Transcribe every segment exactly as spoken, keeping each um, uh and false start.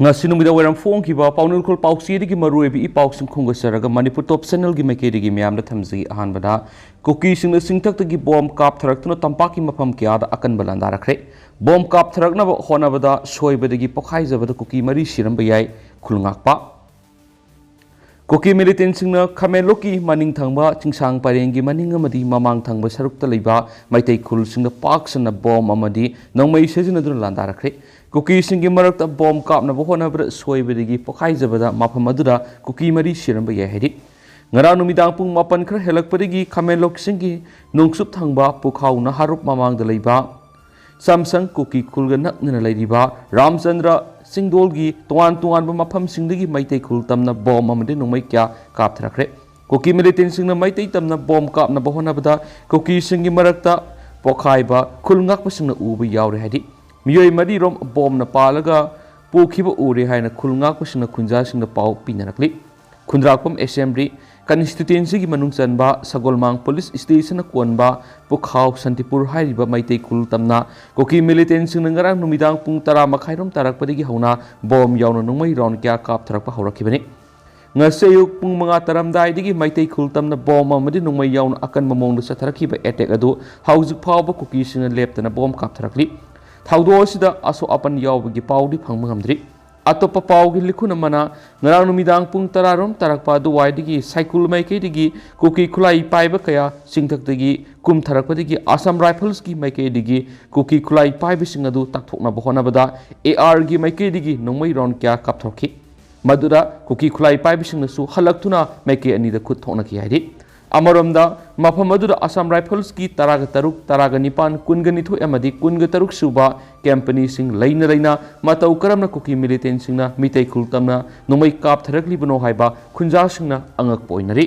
ꯉꯁꯤ ꯅꯨꯃꯤꯗꯥꯡ ꯋꯥꯏꯔꯝ ꯐꯣꯡꯈꯤꯕ ꯄꯥꯎꯅꯨꯈꯣꯜ ꯄꯥꯎꯆꯦꯗꯒꯤ ꯃꯔꯨꯑꯣꯏꯕ ꯏ ꯄꯥꯎꯁꯤꯡ ꯈꯣꯝꯒꯠꯆꯔꯒ ꯃꯅꯤꯄꯨꯔ ꯇꯣꯞ ꯆꯦꯅꯦꯜꯒꯤ ꯃꯥꯏꯀꯩꯗꯒꯤ ꯃꯌꯥꯝꯗ ꯊꯝꯖꯒꯦ꯫ ꯑꯍꯥꯟꯕꯗ, ꯀꯨꯀꯤꯁꯤꯡꯅ ꯆꯤꯡꯊꯛꯇꯒꯤ ꯕꯣꯝ ꯀꯥꯞꯊꯔꯛꯇꯨꯅ ꯇꯝꯄꯥꯛꯀꯤ ꯃꯐꯝ ꯀꯌꯥꯗ ꯑꯀꯟꯕ ꯂꯥꯟꯗꯥꯔꯛꯈ꯭ꯔꯦ꯫ ꯕꯣꯝ ꯀꯥꯞꯊꯔꯛꯅꯕ ꯍꯣꯠꯅꯕꯗ ꯁꯣꯏꯕꯗꯒꯤ ꯄꯣꯈꯥꯏꯖꯕꯗ ꯀꯨꯀꯤ ꯃꯔꯤ ꯁꯤꯔꯝꯕ ꯌꯥꯏ, ꯈꯨꯜ ꯉꯥꯛꯄ꯫ ꯀꯨꯀꯤ ꯃꯤꯂꯤꯇꯦꯟꯁꯤꯡꯅ ꯈꯥꯃꯦꯟꯂꯣꯛꯀꯤ ꯃꯅꯤꯡ ꯊꯪꯕ ꯆꯤꯡꯁꯥꯡ ꯄꯔꯦꯡꯒꯤ ꯃꯅꯤꯡ ꯑꯃꯗꯤ ꯃꯃꯥꯡ ꯊꯪꯕ ꯁꯔꯨꯛꯇ ꯂꯩꯕ ꯃꯩꯇꯩ ꯈꯨꯜꯁꯤꯡꯗ ꯄꯥꯛ ꯁꯟꯅ ꯕꯣꯝ ꯑꯃꯗꯤ ꯅꯣꯡꯃꯩ ꯁꯤꯖꯤꯟꯅꯗꯨꯅ ꯂꯥꯟꯗꯥꯔꯛꯈ꯭ꯔꯦ꯫ ꯀꯨꯀꯤꯁꯤꯡꯒꯤ ꯃꯔꯛꯇ ꯕꯣꯝ ꯀꯥꯞꯅꯕ ꯍꯣꯠꯅꯕꯗ ꯁꯣꯏꯕꯗꯒꯤ ꯄꯣꯈꯥꯏꯖꯕꯗ ꯃꯐꯝ ꯑꯗꯨꯗ ꯀꯨꯀꯤ ꯃꯔꯤ ꯁꯤꯔꯝꯕ ꯌꯥꯏ ꯍꯥꯏꯔꯤ꯫ ꯉꯔꯥꯡ ꯅꯨꯃꯤꯗꯥꯡ ꯄꯨꯡ ꯃꯥꯄꯟ ꯈꯔ ꯍꯦꯜꯂꯛꯄꯗꯒꯤ ꯈꯥꯃꯦꯟꯂꯣꯛꯁꯤꯡꯒꯤ ꯅꯣꯡꯆꯨꯞ ꯊꯪꯕ ꯄꯨꯈꯥꯎ ꯅꯍꯥꯔꯨꯞ ꯃꯃꯥꯡꯗ ꯂꯩꯕ ꯁꯥꯝꯁꯪ ꯀꯨꯀꯤ ꯈꯨꯜꯒ ꯅꯛꯅꯅ ꯂꯩꯔꯤꯕ ꯔꯥꯝꯆꯟꯗ꯭ꯔ ꯆꯤꯡꯗꯣꯜꯒꯤ ꯇꯣꯉꯥꯟ ꯇꯣꯉꯥꯟꯕ ꯃꯐꯝꯁꯤꯡꯗꯒꯤ ꯃꯩꯇꯩ ꯈꯨꯜ ꯇꯝꯅ ꯕꯣꯝ ꯑꯃꯗꯤ ꯅꯣꯡꯃꯩ ꯀꯌꯥ ꯀꯥꯞꯊꯔꯛꯈ꯭ꯔꯦ꯫ ꯀꯨꯀꯤ ꯃꯤꯂꯤꯇꯦꯟꯁꯤꯡꯅ ꯃꯩꯇꯩ ꯇꯝꯅ ꯕꯣꯝ ꯀꯥꯞꯅꯕ ꯍꯣꯠꯅꯕꯗ ꯀꯨꯀꯤꯁꯤꯡꯒꯤ ꯃꯔꯛꯇ ꯄꯣꯈꯥꯏꯕ ꯈꯨꯜ ꯉꯥꯛꯄꯁꯤꯡꯅ ꯎꯕ ꯌꯥꯎꯔꯦ ꯍꯥꯏꯗꯤ ꯃꯤꯑꯣꯏ ꯃꯔꯤꯔꯣꯝ ꯕꯣꯝꯅ ꯄꯥꯜꯂꯒ ꯄꯣꯛꯈꯤꯕ ꯎꯔꯦ ꯍꯥꯏꯅ ꯈꯨꯜ ꯉꯥꯛꯄꯁꯤꯡꯅ ꯈꯨꯟꯖꯥꯁꯤꯡꯗ ꯄꯥꯎ ꯄꯤꯅꯔꯛꯂꯤ꯫ ꯈꯨꯟꯗ꯭ꯔꯥꯛꯄꯝ ꯑꯦꯁꯦꯝꯕ꯭ꯂꯤ ꯀꯟꯁꯇꯤꯇ꯭ꯋꯦꯟꯁꯤꯒꯤ ꯃꯅꯨꯡ ꯆꯟꯕ ꯁꯒꯣꯜꯃꯥꯡ ꯄꯨꯂꯤꯁ ꯁ꯭ꯇꯦꯁꯟꯅ ꯀꯣꯟꯕ ꯄꯨꯈꯥꯎ ꯁꯥꯟꯇꯤꯄꯨꯔ ꯍꯥꯏꯔꯤꯕ ꯃꯩꯇꯩ ꯈꯨꯜ ꯇꯝꯅ ꯀꯨꯀꯤ ꯃꯤꯂꯤꯇꯦꯟꯁꯤꯡꯅ ꯉꯔꯥꯡ ꯅꯨꯃꯤꯗꯥꯡ ꯄꯨꯡ ꯇꯔꯥ ꯃꯈꯥꯏꯔꯣꯝ ꯇꯥꯔꯛꯄꯗꯒꯤ ꯍꯧꯅ ꯕꯣꯝ ꯌꯥꯎꯅ ꯅꯣꯡꯃꯩ ꯔꯥꯎꯟ ꯀꯌꯥ ꯀꯥꯞꯊꯔꯛꯄ ꯍꯧꯔꯛꯈꯤꯕꯅꯤ꯫ ꯉꯁꯤ ꯑꯌꯨꯛ ꯄꯨꯡ ꯃꯉꯥ ꯇꯥꯔꯝꯗꯥꯏꯗꯒꯤ ꯃꯩꯇꯩ ꯈꯨꯜ ꯇꯝꯅ ꯕꯣꯝ ꯑꯃꯗꯤ ꯅꯣꯡꯃꯩ ꯌꯥꯎꯅ ꯑꯀꯟꯕ ꯃꯑꯣꯡꯗ ꯆꯠꯊꯔꯛꯈꯤꯕ ꯑꯦꯇꯦꯛ ꯑꯗꯨ ꯍꯧꯖꯤꯛ ꯐꯥꯎꯕ ꯀꯨꯀꯤꯁꯤꯡꯅ ꯂꯦꯞꯇꯅ ꯕꯣꯝ ꯀꯥꯞꯊꯔꯛꯂꯤ꯫ ꯊꯧꯗꯣꯛ ꯑꯁꯤꯗ ꯑꯁꯣꯛ ꯑꯄꯟ ꯌꯥꯎꯕꯒꯤ ꯄꯥꯎꯗꯤ ꯐꯪꯕ ꯉꯝꯗ꯭ꯔꯤ꯫ ꯑꯇꯣꯞꯄ ꯄꯥꯎꯒꯤ ꯂꯤꯈꯨꯟ ꯑꯃꯅ ꯉꯔꯥꯡ ꯅꯨꯃꯤꯗꯥꯡ ꯄꯨꯡ ꯇꯔꯥ ꯔꯣꯝ ꯇꯥꯔꯛꯄ ꯑꯗꯨꯋꯥꯏꯗꯒꯤ ꯁꯥꯏꯀꯨꯜ ꯃꯥꯏꯀꯩꯗꯒꯤ ꯀꯨꯀꯤ ꯈꯨꯠꯂꯥꯏ ꯄꯥꯏꯕ ꯀꯌꯥ ꯆꯤꯡꯊꯛꯇꯒꯤ ꯀꯨꯝꯊꯔꯛꯄꯗꯒꯤ ꯑꯁꯥꯝ ꯔꯥꯏꯐꯜꯁꯀꯤ ꯃꯥꯏꯀꯩꯗꯒꯤ ꯀꯨꯀꯤ ꯈꯨꯠꯂꯥꯏ ꯄꯥꯏꯕꯁꯤꯡ ꯑꯗꯨ ꯇꯥꯛꯊꯣꯛꯅꯕ ꯍꯣꯠꯅꯕꯗ ꯑꯦ ꯑꯥꯔꯒꯤ ꯃꯥꯏꯀꯩꯗꯒꯤ ꯅꯣꯡꯃꯩ ꯔꯥꯎꯟ ꯀꯌꯥ ꯀꯥꯞꯊꯣꯛꯈꯤ꯫ ꯃꯗꯨꯗ ꯀꯨꯀꯤ ꯈꯨꯠꯂꯥꯏ ꯄꯥꯏꯕꯁꯤꯡꯅꯁꯨ ꯍꯜꯂꯛꯇꯨꯅ ꯃꯥꯏꯀꯩ ꯑꯅꯤꯗ ꯈꯨꯠ ꯊꯣꯛꯅꯈꯤ ꯍꯥꯏꯔꯤ꯫ ꯑꯃꯔꯣꯝꯗ, ꯃꯐꯝ ꯑꯗꯨꯗ ꯑꯁꯥꯝ ꯔꯥꯏꯐꯜꯁꯀꯤ ꯇꯔꯥꯒ ꯇꯔꯨꯛ, ꯇꯔꯥꯒ ꯅꯤꯄꯥꯟ, ꯀꯨꯟꯒ ꯅꯤꯊꯣꯏ ꯑꯃꯗꯤ ꯀꯨꯟꯒ ꯇꯔꯨꯛ ꯁꯨꯕ ꯀꯝꯄꯅꯤꯁꯤꯡ ꯂꯩꯅ ꯂꯩꯅ ꯃꯇꯧ ꯀꯔꯝꯅ ꯀꯨꯀꯤ ꯃꯤꯂꯤꯇꯦꯟꯁꯤꯡꯅ ꯃꯤꯇꯩ ꯈꯨꯜ ꯇꯝꯅ ꯅꯣꯡꯃꯩ ꯀꯥꯞꯊꯔꯛꯂꯤꯕꯅꯣ ꯍꯥꯏꯕ ꯈꯨꯟꯖꯥꯁꯤꯡꯅ ꯑꯉꯛꯄ ꯑꯣꯏꯅꯔꯤ꯫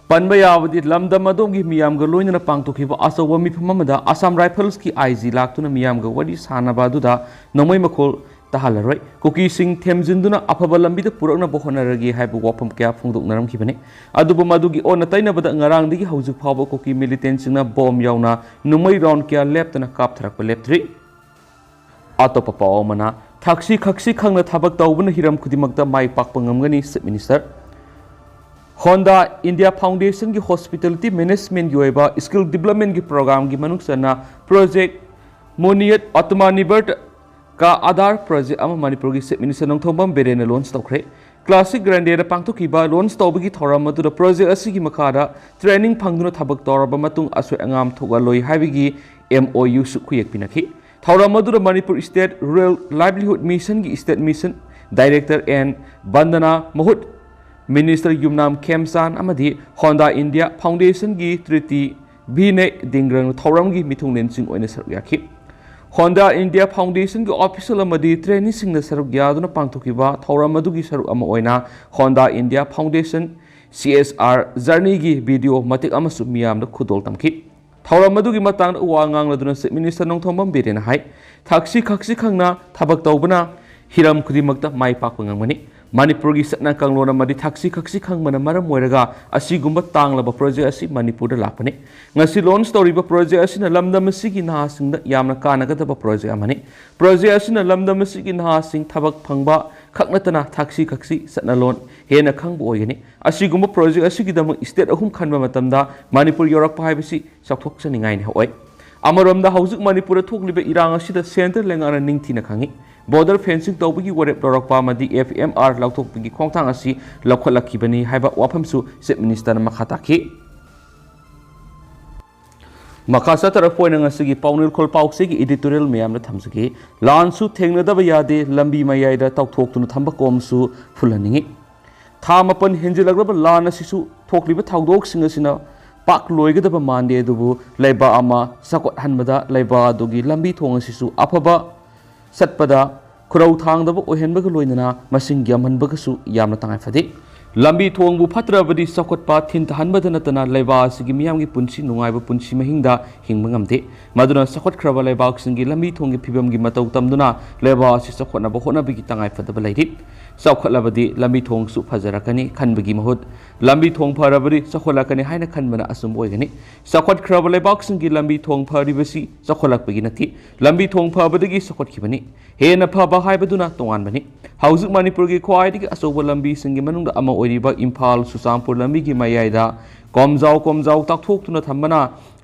ꯄꯟꯕ ꯌꯥꯕꯗꯤ, ꯂꯝꯗꯝ ꯑꯗꯣꯝꯒꯤ ꯃꯤꯌꯥꯝꯒ ꯂꯣꯏꯅꯅ ꯄꯥꯡꯊꯣꯛꯈꯤꯕ ꯑꯆꯧꯕ ꯃꯤꯐꯝ ꯑꯃꯗ ꯑꯁꯥꯝ ꯔꯥꯏꯐꯜꯁꯀꯤ ꯑꯥꯏ ꯖꯤ ꯂꯥꯛꯇꯨꯅ ꯃꯤꯌꯥꯝꯒ ꯋꯥꯔꯤ ꯁꯥꯅꯕ ꯑꯗꯨꯗ ꯅꯣꯡꯃꯩ ꯃꯈꯣꯜ ꯇꯥꯍꯜꯂꯔꯣꯏ, ꯀꯨꯀꯤꯁꯤꯡ ꯊꯦꯝꯖꯤꯟꯗꯨꯅ ꯑꯐꯕ ꯂꯝꯕꯤꯗ ꯄꯨꯔꯛꯅꯕ ꯍꯣꯠꯅꯔꯒꯦ ꯍꯥꯏꯕ ꯋꯥꯐꯝ ꯀꯌꯥ ꯐꯣꯡꯗꯣꯛꯅꯔꯝꯈꯤꯕꯅꯤ꯫ ꯑꯗꯨꯕꯨ ꯃꯗꯨꯒꯤ ꯑꯣꯟꯅ ꯇꯩꯅꯕꯗ ꯉꯔꯥꯡꯗꯒꯤ ꯍꯧꯖꯤꯛ ꯐꯥꯎꯕ ꯀꯨꯀꯤ ꯃꯤꯂꯤꯇꯦꯟꯁꯤꯡꯅ ꯕꯣꯝ ꯌꯥꯎꯅ ꯅꯣꯡꯃꯩ ꯔꯥꯎꯟ ꯀꯌꯥ ꯂꯦꯞꯇꯅ ꯀꯥꯞꯊꯔꯛꯄ ꯂꯦꯞꯇ꯭ꯔꯤ꯫ ꯑꯇꯣꯞꯄ ꯄꯥꯎ ꯑꯃꯅ, ꯊꯛꯁꯤ ꯈꯛꯁꯤ ꯈꯪꯅ ꯊꯕꯛ ꯇꯧꯕꯅ ꯍꯤꯔꯝ ꯈꯨꯗꯤꯡꯃꯛꯇ ꯃꯥꯏ ꯄꯥꯛꯄ ꯉꯝꯒꯅꯤ, Chief Minister꯫ Honda India Foundation ꯒꯤ hospitality management ꯒꯤ ꯑꯣꯏꯕ skill development ꯒꯤ program ꯒꯤ ꯃꯅꯨꯡ ꯆꯟꯅ Project Moniyat Atmanirbhar Ka Aadhaar project ꯑꯃ ꯃꯅꯤꯄꯨꯔꯒꯤ Chief Minister ꯅꯣꯡꯊꯣꯝꯕꯝ ꯕꯤꯔꯦꯟꯅ launch ꯇꯧꯈ꯭ꯔꯦ꯫ Classic Grande ꯗ ꯄꯥꯡꯊꯣꯛꯈꯤꯕ launch ꯇꯧꯕꯒꯤ ꯊꯧꯔꯝ ꯑꯗꯨꯗ project ꯑꯁꯤꯒꯤ ꯃꯈꯥꯗ training ꯐꯪꯗꯨꯅ ꯊꯕꯛ ꯇꯧꯔꯕ ꯃꯇꯨꯡ ꯑꯁꯣꯏ ꯑꯉꯥꯝ ꯊꯣꯛꯍꯜꯂꯣꯏ ꯍꯥꯏꯕꯒꯤ M O U ꯁꯨ ꯈꯨꯌꯦꯛ ꯄꯤꯅꯈꯤ꯫ ꯊꯧꯔꯝ ꯑꯗꯨꯗ Manipur State Rural Livelihood Mission ꯒꯤ State Mission Director N Vandana Mahut, Minister ꯌꯨꯝꯅꯥꯝ ꯈꯦꯝꯆꯥꯟ ꯑꯃꯗꯤ Honda India Foundation ꯒꯤ Triti ꯚꯤꯅꯦ ꯗꯤꯡꯒ꯭ꯔꯪ ꯊꯧꯔꯝꯒꯤ ꯃꯤꯊꯨꯡꯂꯦꯟꯁꯤꯡ ꯑꯣꯏꯅ ꯁꯔꯨꯛ ꯌꯥꯈꯤ꯫ Honda India Foundation ꯒꯤ official ꯑꯃꯗꯤ traineeꯁꯤꯡꯅ ꯁꯔꯨꯛ ꯌꯥꯗꯨꯅ ꯄꯥꯡꯊꯣꯛꯈꯤꯕ ꯊꯧꯔꯝ ꯑꯗꯨꯒꯤ ꯁꯔꯨꯛ ꯑꯃ ꯑꯣꯏꯅ Honda India Foundation C S R journey ꯒꯤ video ꯃꯇꯦꯛ ꯑꯃꯁꯨ ꯃꯤꯌꯥꯝꯗ ꯈꯨꯗꯣꯜ ꯇꯝꯈꯤ꯫ ꯊꯧꯔꯝ ꯑꯗꯨꯒꯤ ꯃꯇꯥꯡꯗ ꯋꯥ ꯉꯥꯡꯂꯗꯨꯅ Chief Minister ꯅꯣꯡꯊꯣꯝꯕꯝ ꯕꯤꯔꯦꯟꯅ ꯍꯥꯏ, ꯊꯛꯁꯤ ꯈꯛꯁꯤ ꯈꯪꯅ ꯊꯕꯛ ꯇꯧꯕꯅ ꯍꯤꯔꯝ ꯈꯨꯗꯤꯡꯃꯛꯇ ꯃꯥꯏ ꯄꯥꯛꯄ ꯉꯝꯒꯅꯤ꯫ ꯃꯅꯤꯄꯨꯔꯒꯤ ꯆꯠꯅ ꯀꯥꯡꯂꯣꯟ ꯑꯃꯗꯤ ꯊꯛꯁꯤ ꯈꯛꯁꯤ ꯈꯪꯕꯅ ꯃꯔꯝ ꯑꯣꯏꯔꯒ ꯑꯁꯤꯒꯨꯝꯕ ꯇꯥꯡꯂꯕ project ꯑꯁꯤ ꯃꯅꯤꯄꯨꯔꯗ ꯂꯥꯛꯄꯅꯤ꯫ ꯉꯁꯤ launch ꯇꯧꯔꯤꯕ project ꯑꯁꯤꯅ ꯂꯝꯗꯝ ꯑꯁꯤꯒꯤ ꯅꯍꯥꯁꯤꯡꯗ ꯌꯥꯝꯅ ꯀꯥꯟꯅꯒꯗꯕ project ꯑꯃꯅꯤ꯫ Project ꯑꯁꯤꯅ ꯂꯝꯗꯝ ꯑꯁꯤꯒꯤ ꯅꯍꯥꯁꯤꯡ ꯊꯕꯛ ꯐꯪꯕ ꯈꯛ ꯅꯠꯇꯅ ꯊꯛꯁꯤ ꯈꯛꯁꯤ ꯆꯠꯅꯂꯣꯟ ꯍꯦꯟꯅ ꯈꯪꯕ ꯑꯣꯏꯒꯅꯤ꯫ ꯑꯁꯤꯒꯨꯝꯕ project ꯑꯁꯤꯒꯤꯗꯃꯛ state ꯑꯍꯨꯝ ꯈꯟꯕ ꯃꯇꯝꯗ ꯃꯅꯤꯄꯨꯔ ꯌꯧꯔꯛꯄ ꯍꯥꯏꯕꯁꯤ ꯆꯥꯎꯊꯣꯛꯆꯅꯤꯡꯉꯥꯏꯅꯤ ꯍꯣꯏ꯫ ꯑꯃꯔꯣꯝꯗ ꯍꯧꯖꯤꯛ ꯃꯅꯤꯄꯨꯔꯗ ꯊꯣꯛꯂꯤꯕ ꯏꯔꯥꯡ ꯑꯁꯤꯗ centre ꯂꯩꯉꯥꯛꯅ ꯅꯤꯡꯊꯤꯅ ꯈꯪꯏ꯫ Border fencing ꯇꯧꯕꯒꯤ ꯋꯥꯔꯦꯞ ꯂꯧꯔꯛꯄ ꯑꯃꯗꯤ F M R ꯂꯧꯊꯣꯛꯄꯒꯤ ꯈꯣꯡꯊꯥꯡ ꯑꯁꯤ ꯂꯧꯈꯠꯂꯛꯈꯤꯕꯅꯤ ꯍꯥꯏꯕ ꯋꯥꯐꯝꯁꯨ Chief Minister ꯅ ꯃꯈꯥ ꯇꯥꯈꯤ꯫ ꯃꯈꯥ ꯆꯠꯊꯔꯛꯄ ꯑꯣꯏꯅ ꯉꯁꯤꯒꯤ ꯄꯥꯎꯅꯤꯜꯈꯣꯜ ꯄꯥꯎꯆꯦꯒꯤ editorial ꯃꯌꯥꯝꯗ ꯊꯝꯖꯒꯦ꯫ ꯂꯥꯟꯁꯨ ꯊꯦꯡꯅꯗꯕ ꯌꯥꯗꯦ, ꯂꯝꯕꯤ ꯃꯌꯥꯏꯗ ꯇꯧꯊꯣꯛꯇꯨꯅ ꯊꯝꯕ ꯀꯣꯝꯁꯨ ꯐꯨꯜꯍꯟꯅꯤꯡꯏ꯫ ꯊꯥ ꯃꯥꯄꯟ ꯍꯦꯟꯖꯤꯜꯂꯛꯂꯕ ꯂꯥꯟ ꯑꯁꯤꯁꯨ ꯊꯣꯛꯂꯤꯕ ꯊꯧꯗꯣꯛꯁꯤꯡ ꯑꯁꯤꯅ ꯄꯥꯛ ꯂꯣꯏꯒꯗꯕ ꯃꯥꯟꯗꯦ, ꯑꯗꯨꯕꯨ ꯂꯩꯕꯥꯛ ꯑꯃ ꯆꯥꯎꯈꯠꯍꯟꯕꯗ ꯂꯩꯕꯥꯛ ꯑꯗꯨꯒꯤ ꯂꯝꯕꯤ ꯊꯣꯡ ꯑꯁꯤꯁꯨ ꯑꯐꯕ ꯆꯠꯄꯗ ꯈꯨꯔꯧ ꯊꯥꯡꯗꯕ ꯑꯣꯏꯍꯟꯕꯒ ꯂꯣꯏꯅꯅ ꯃꯁꯤꯡ ꯌꯥꯝꯍꯟꯕꯒꯁꯨ ꯌꯥꯝꯅ ꯇꯉꯥꯏ ꯐꯗꯦ꯫ ꯂꯝꯕꯤ ꯊꯣꯡꯕꯨ ꯐꯠꯇ꯭ꯔꯕꯗꯤ ꯆꯥꯎꯈꯠꯄ ꯊꯤꯟꯊꯍꯟꯕꯗ ꯅꯠꯇꯅ ꯂꯩꯕꯥꯛ ꯑꯁꯤꯒꯤ ꯃꯤꯌꯥꯝꯒꯤ ꯄꯨꯟꯁꯤ ꯅꯨꯡꯉꯥꯏꯕ ꯄꯨꯟꯁꯤ ꯃꯍꯤꯡꯗ ꯍꯤꯡꯕ ꯉꯝꯗꯦ꯫ ꯃꯗꯨꯅ ꯆꯥꯎꯈꯠꯈ꯭ꯔꯕ ꯂꯩꯕꯥꯛꯁꯤꯡꯒꯤ ꯂꯝꯕꯤ ꯊꯣꯡꯒꯤ ꯐꯤꯕꯝꯒꯤ ꯃꯇꯧ ꯇꯝꯗꯨꯅ ꯂꯩꯕꯥꯛ ꯑꯁꯤ ꯆꯥꯎꯈꯠꯅꯕ ꯍꯣꯠꯅꯕꯒꯤ ꯇꯉꯥꯏꯐꯗꯕ ꯂꯩꯔꯤ꯫ ꯆꯥꯎꯈꯠꯂꯕꯗꯤ ꯂꯝꯕꯤ ꯊꯣꯡꯁꯨ ꯐꯖꯔꯛꯀꯅꯤ ꯈꯟꯕꯒꯤ ꯃꯍꯨꯠ ꯂꯝꯕꯤ ꯊꯣꯡ ꯐꯔꯕꯗꯤ ꯆꯥꯎꯈꯠꯂꯛꯀꯅꯤ ꯍꯥꯏꯅ ꯈꯟꯕꯅ ꯑꯆꯨꯝꯕ ꯑꯣꯏꯒꯅꯤ꯫ ꯆꯥꯎꯈꯠꯈ꯭ꯔꯕ ꯂꯩꯕꯥꯛꯁꯤꯡꯒꯤ ꯂꯝꯕꯤ ꯊꯣꯡ ꯐꯔꯤꯕꯁꯤ ꯆꯥꯎꯈꯠꯂꯛꯄꯒꯤ ꯅꯠꯇꯦ, ꯂꯝꯕꯤ ꯊꯣꯡ ꯐꯕꯗꯒꯤ ꯆꯥꯎꯈꯠꯈꯤꯕꯅꯤ꯫ ꯍꯦꯟꯅ ꯐꯕ ꯍꯥꯏꯕꯗꯨꯅ ꯇꯣꯉꯥꯟꯕꯅꯤ꯫ ꯍꯧꯖꯤꯛ ꯃꯅꯤꯄꯨꯔꯒꯤ ꯈ꯭ꯋꯥꯏꯗꯒꯤ ꯑꯆꯧꯕ ꯂꯝꯕꯤꯁꯤꯡꯒꯤ ꯃꯅꯨꯡꯗ ꯑꯃ ꯑꯣꯏꯔꯤꯕ ꯏꯝꯐꯥꯜ ꯆꯨꯔꯆꯥꯟꯄꯨꯔ ꯂꯝꯕꯤꯒꯤ ꯃꯌꯥꯏꯗ ꯀꯣꯝꯖꯥꯎ ꯀꯣꯝꯖꯥꯎ ꯇꯥꯛꯊꯣꯛꯇꯨꯅ ꯊꯝꯕꯅ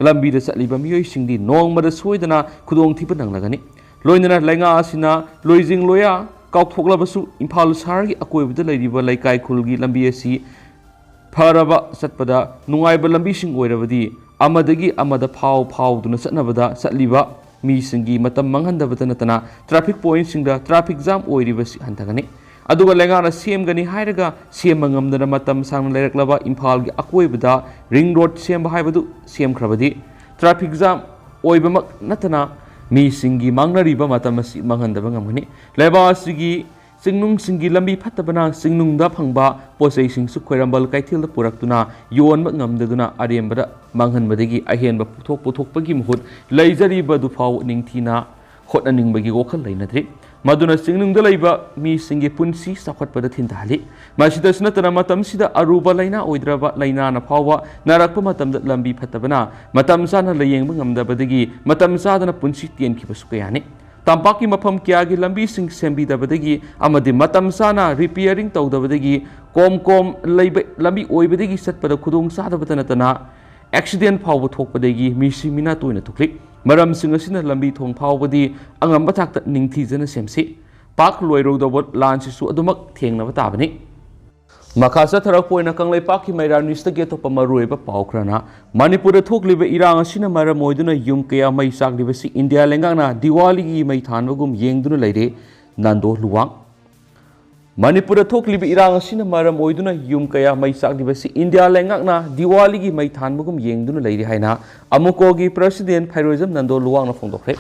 ꯂꯝꯕꯤꯗ ꯆꯠꯂꯤꯕ ꯃꯤꯑꯣꯏꯁꯤꯡꯗꯤ ꯅꯣꯡꯃꯗ ꯁꯣꯏꯗꯅ ꯈꯨꯗꯣꯡꯊꯤꯕ ꯅꯪꯂꯒꯅꯤ꯫ ꯂꯣꯏꯅꯅ ꯂꯩꯉꯥꯛ ꯑꯁꯤꯅ ꯂꯣꯏꯖꯤꯡ ꯂꯣꯌꯥ ꯀꯥꯎꯊꯣꯛꯂꯕꯁꯨ ꯏꯝꯐꯥꯜ ꯁꯍꯔꯒꯤ ꯑꯀꯣꯏꯕꯗ ꯂꯩꯔꯤꯕ ꯂꯩꯀꯥꯏ ꯈꯨꯜꯒꯤ ꯂꯝꯕꯤ ꯑꯁꯤ ꯐꯔꯕ ꯆꯠꯄꯗ ꯅꯨꯡꯉꯥꯏꯕ ꯂꯝꯕꯤꯁꯤꯡ ꯑꯣꯏꯔꯕꯗꯤ ꯑꯃꯗꯒꯤ ꯑꯃꯗ ꯐꯥꯎ ꯐꯥꯎꯗꯨꯅ ꯆꯠꯅꯕꯗ ꯆꯠꯂꯤꯕ ꯃꯤꯁꯤꯡꯒꯤ ꯃꯇꯝ ꯃꯥꯡꯍꯟꯗꯕꯇ ꯅꯠꯇꯅ ꯇ꯭ꯔꯥꯐꯤꯛ ꯄꯣꯏꯟꯠꯁꯤꯡꯗ ꯇ꯭ꯔꯥꯐꯤꯛ ꯖꯥꯝ ꯑꯣꯏꯔꯤꯕꯁꯤ ꯍꯟꯊꯒꯅꯤ꯫ ꯑꯗꯨꯒ ꯂꯩꯉꯥꯛꯅ ꯁꯦꯝꯒꯅꯤ ꯍꯥꯏꯔꯒ ꯁꯦꯝꯕ ꯉꯝꯗꯅ ꯃꯇꯝ ꯁꯥꯡꯅ ꯂꯩꯔꯛꯂꯕ ꯏꯝꯐꯥꯜꯒꯤ ꯑꯀꯣꯏꯕꯗ ꯔꯤꯡ ꯔꯣꯗ ꯁꯦꯝꯕ ꯍꯥꯏꯕꯗꯨ ꯁꯦꯝꯈ꯭ꯔꯕꯗꯤ ꯇ꯭ꯔꯥꯐꯤꯛ ꯖꯥꯝ ꯑꯣꯏꯕꯃꯛ ꯅꯠꯇꯅ ꯃꯤꯁꯤꯡꯒꯤ ꯃꯥꯡꯅꯔꯤꯕ ꯃꯇꯝ ꯑꯁꯤ ꯃꯥꯡꯍꯟꯗꯕ ꯉꯝꯒꯅꯤ꯫ ꯂꯩꯕꯥꯛ ꯑꯁꯤꯒꯤ ꯆꯤꯡꯅꯨꯡꯁꯤꯡꯒꯤ ꯂꯝꯕꯤ ꯐꯠꯇꯕꯅ ꯆꯤꯡꯅꯨꯡꯗ ꯐꯪꯕ ꯄꯣꯠꯆꯩꯁꯤꯡꯁꯨ ꯈ꯭ꯋꯥꯏꯔꯝꯕꯟ ꯀꯩꯊꯦꯜꯗ ꯄꯨꯔꯛꯇꯨꯅ ꯌꯣꯟꯕ ꯉꯝꯗꯗꯨꯅ ꯑꯔꯦꯝꯕꯗ ꯃꯥꯡꯍꯟꯕꯗꯒꯤ ꯑꯍꯦꯟꯕ ꯄꯨꯊꯣꯛ ꯄꯨꯊꯣꯛꯄꯒꯤ ꯃꯍꯨꯠ ꯂꯩꯖꯔꯤꯕꯗꯨ ꯐꯥꯎ ꯅꯤꯡꯊꯤꯅ ꯍꯣꯠꯅꯅꯤꯡꯕꯒꯤ ꯋꯥꯈꯜ ꯂꯩꯅꯗ꯭ꯔꯤ꯫ ꯃꯗꯨꯅ ꯆꯤꯡꯅꯨꯡꯗ ꯂꯩꯕ ꯃꯤꯁꯤꯡꯒꯤ ꯄꯨꯟꯁꯤ ꯆꯥꯎꯈꯠꯄꯗ ꯊꯤꯟꯊꯍꯜꯂꯤ꯫ ꯃꯁꯤꯗꯁꯨ ꯅꯠꯇꯅ ꯃꯇꯝꯁꯤꯗ ꯑꯔꯨꯕ ꯂꯥꯏꯅꯥ ꯑꯣꯏꯗ꯭ꯔꯕ ꯂꯥꯏꯅꯥꯅ ꯐꯥꯎꯕ ꯅꯥꯔꯛꯄ ꯃꯇꯝꯗ ꯂꯝꯕꯤ ꯐꯠꯇꯕꯅ ꯃꯇꯝ ꯆꯥꯅ ꯂꯥꯌꯦꯡꯕ ꯉꯝꯗꯕꯗꯒꯤ ꯃꯇꯝ ꯆꯥꯗꯅ ꯄꯨꯟꯁꯤ ꯇꯦꯟꯈꯤꯕꯁꯨ ꯀꯌꯥꯅꯤ꯫ ꯇꯝꯄꯥꯛꯀꯤ ꯃꯐꯝ ꯀꯌꯥꯒꯤ ꯂꯝꯕꯤꯁꯤꯡ ꯁꯦꯝꯕꯤꯗꯕꯗꯒꯤ ꯑꯃꯗꯤ ꯃꯇꯝ ꯆꯥꯅ ꯔꯤꯄꯤꯌꯥꯔꯤꯡ ꯇꯧꯗꯕꯗꯒꯤ ꯀꯣꯝ ꯀꯣꯝ ꯂꯩꯕ ꯂꯝꯕꯤ ꯑꯣꯏꯕꯗꯒꯤ ꯆꯠꯄꯗ ꯈꯨꯗꯣꯡ ꯆꯥꯗꯕꯇ ꯅꯠꯇꯅ ꯑꯦꯛꯁꯤꯗꯦꯟ ꯐꯥꯎꯕ ꯊꯣꯛꯄꯗꯒꯤ ꯃꯤꯁꯤ ꯃꯤꯅꯥ ꯇꯣꯏꯅ ꯊꯣꯛꯂꯤ꯫ ꯃꯔꯝꯁꯤꯡ ꯑꯁꯤꯅ ꯂꯝꯕꯤ ꯊꯣꯡ ꯐꯥꯎꯕꯗꯤ ꯑꯉꯝꯕ ꯊꯥꯛꯇ ꯅꯤꯡꯊꯤꯖꯅ ꯁꯦꯝꯁꯤ꯫ ꯄꯥꯛ ꯂꯣꯏꯔꯣꯏꯗꯧꯕ ꯂꯥꯟꯁꯤꯁꯨ ꯑꯗꯨꯃꯛ ꯊꯦꯡꯅꯕ ꯇꯥꯕꯅꯤ꯫ ꯃꯈꯥ ꯆꯠꯊꯔꯛꯄ ꯑꯣꯏꯅ ꯀꯪꯂꯩꯄꯥꯛꯀꯤ ꯃꯩꯔꯥ ꯅ꯭ꯌꯨꯁꯇꯒꯤ ꯑꯇꯣꯞꯄ ꯃꯔꯨꯑꯣꯏꯕ ꯄꯥꯎ ꯈꯔꯅ, ꯃꯅꯤꯄꯨꯔꯗ ꯊꯣꯛꯂꯤꯕ ꯏꯔꯥꯡ ꯑꯁꯤꯅ ꯃꯔꯝ ꯑꯣꯏꯗꯨꯅ ꯌꯨꯝ ꯀꯌꯥ ꯃꯩ ꯆꯥꯛꯂꯤꯕꯁꯤ ꯏꯟꯗꯤꯌꯥ ꯂꯩꯉꯥꯛꯅ ꯗꯤꯋꯥꯂꯤꯒꯤ ꯃꯩ ꯊꯥꯟꯕꯒꯨꯝ ꯌꯦꯡꯗꯨꯅ ꯂꯩꯔꯦ, ꯅꯟꯗꯣ ꯂꯨꯋꯥꯡ꯫ ꯃꯅꯤꯄꯨꯔꯗ ꯊꯣꯛꯂꯤꯕ ꯏꯔꯥꯡ ꯑꯁꯤꯅ ꯃꯔꯝ ꯑꯣꯏꯗꯨꯅ ꯌꯨꯝ ꯀꯌꯥ ꯃꯩ ꯆꯥꯛꯂꯤꯕꯁꯤ ꯏꯟꯗꯤꯌꯥ ꯂꯩꯉꯥꯛꯅ ꯗꯤꯋꯥꯂꯤꯒꯤ ꯃꯩ ꯊꯥꯟꯕꯒꯨꯝ ꯌꯦꯡꯗꯨꯅ ꯂꯩꯔꯤ ꯍꯥꯏꯅ ꯑꯃꯨꯀꯣꯒꯤ ꯄ꯭ꯔꯁꯤꯗꯦꯟ ꯐꯩꯔꯣꯏꯖꯝ ꯅꯟꯗꯣ ꯂꯨꯋꯥꯡꯅ ꯐꯣꯡꯗꯣꯛꯈ꯭ꯔꯦ꯫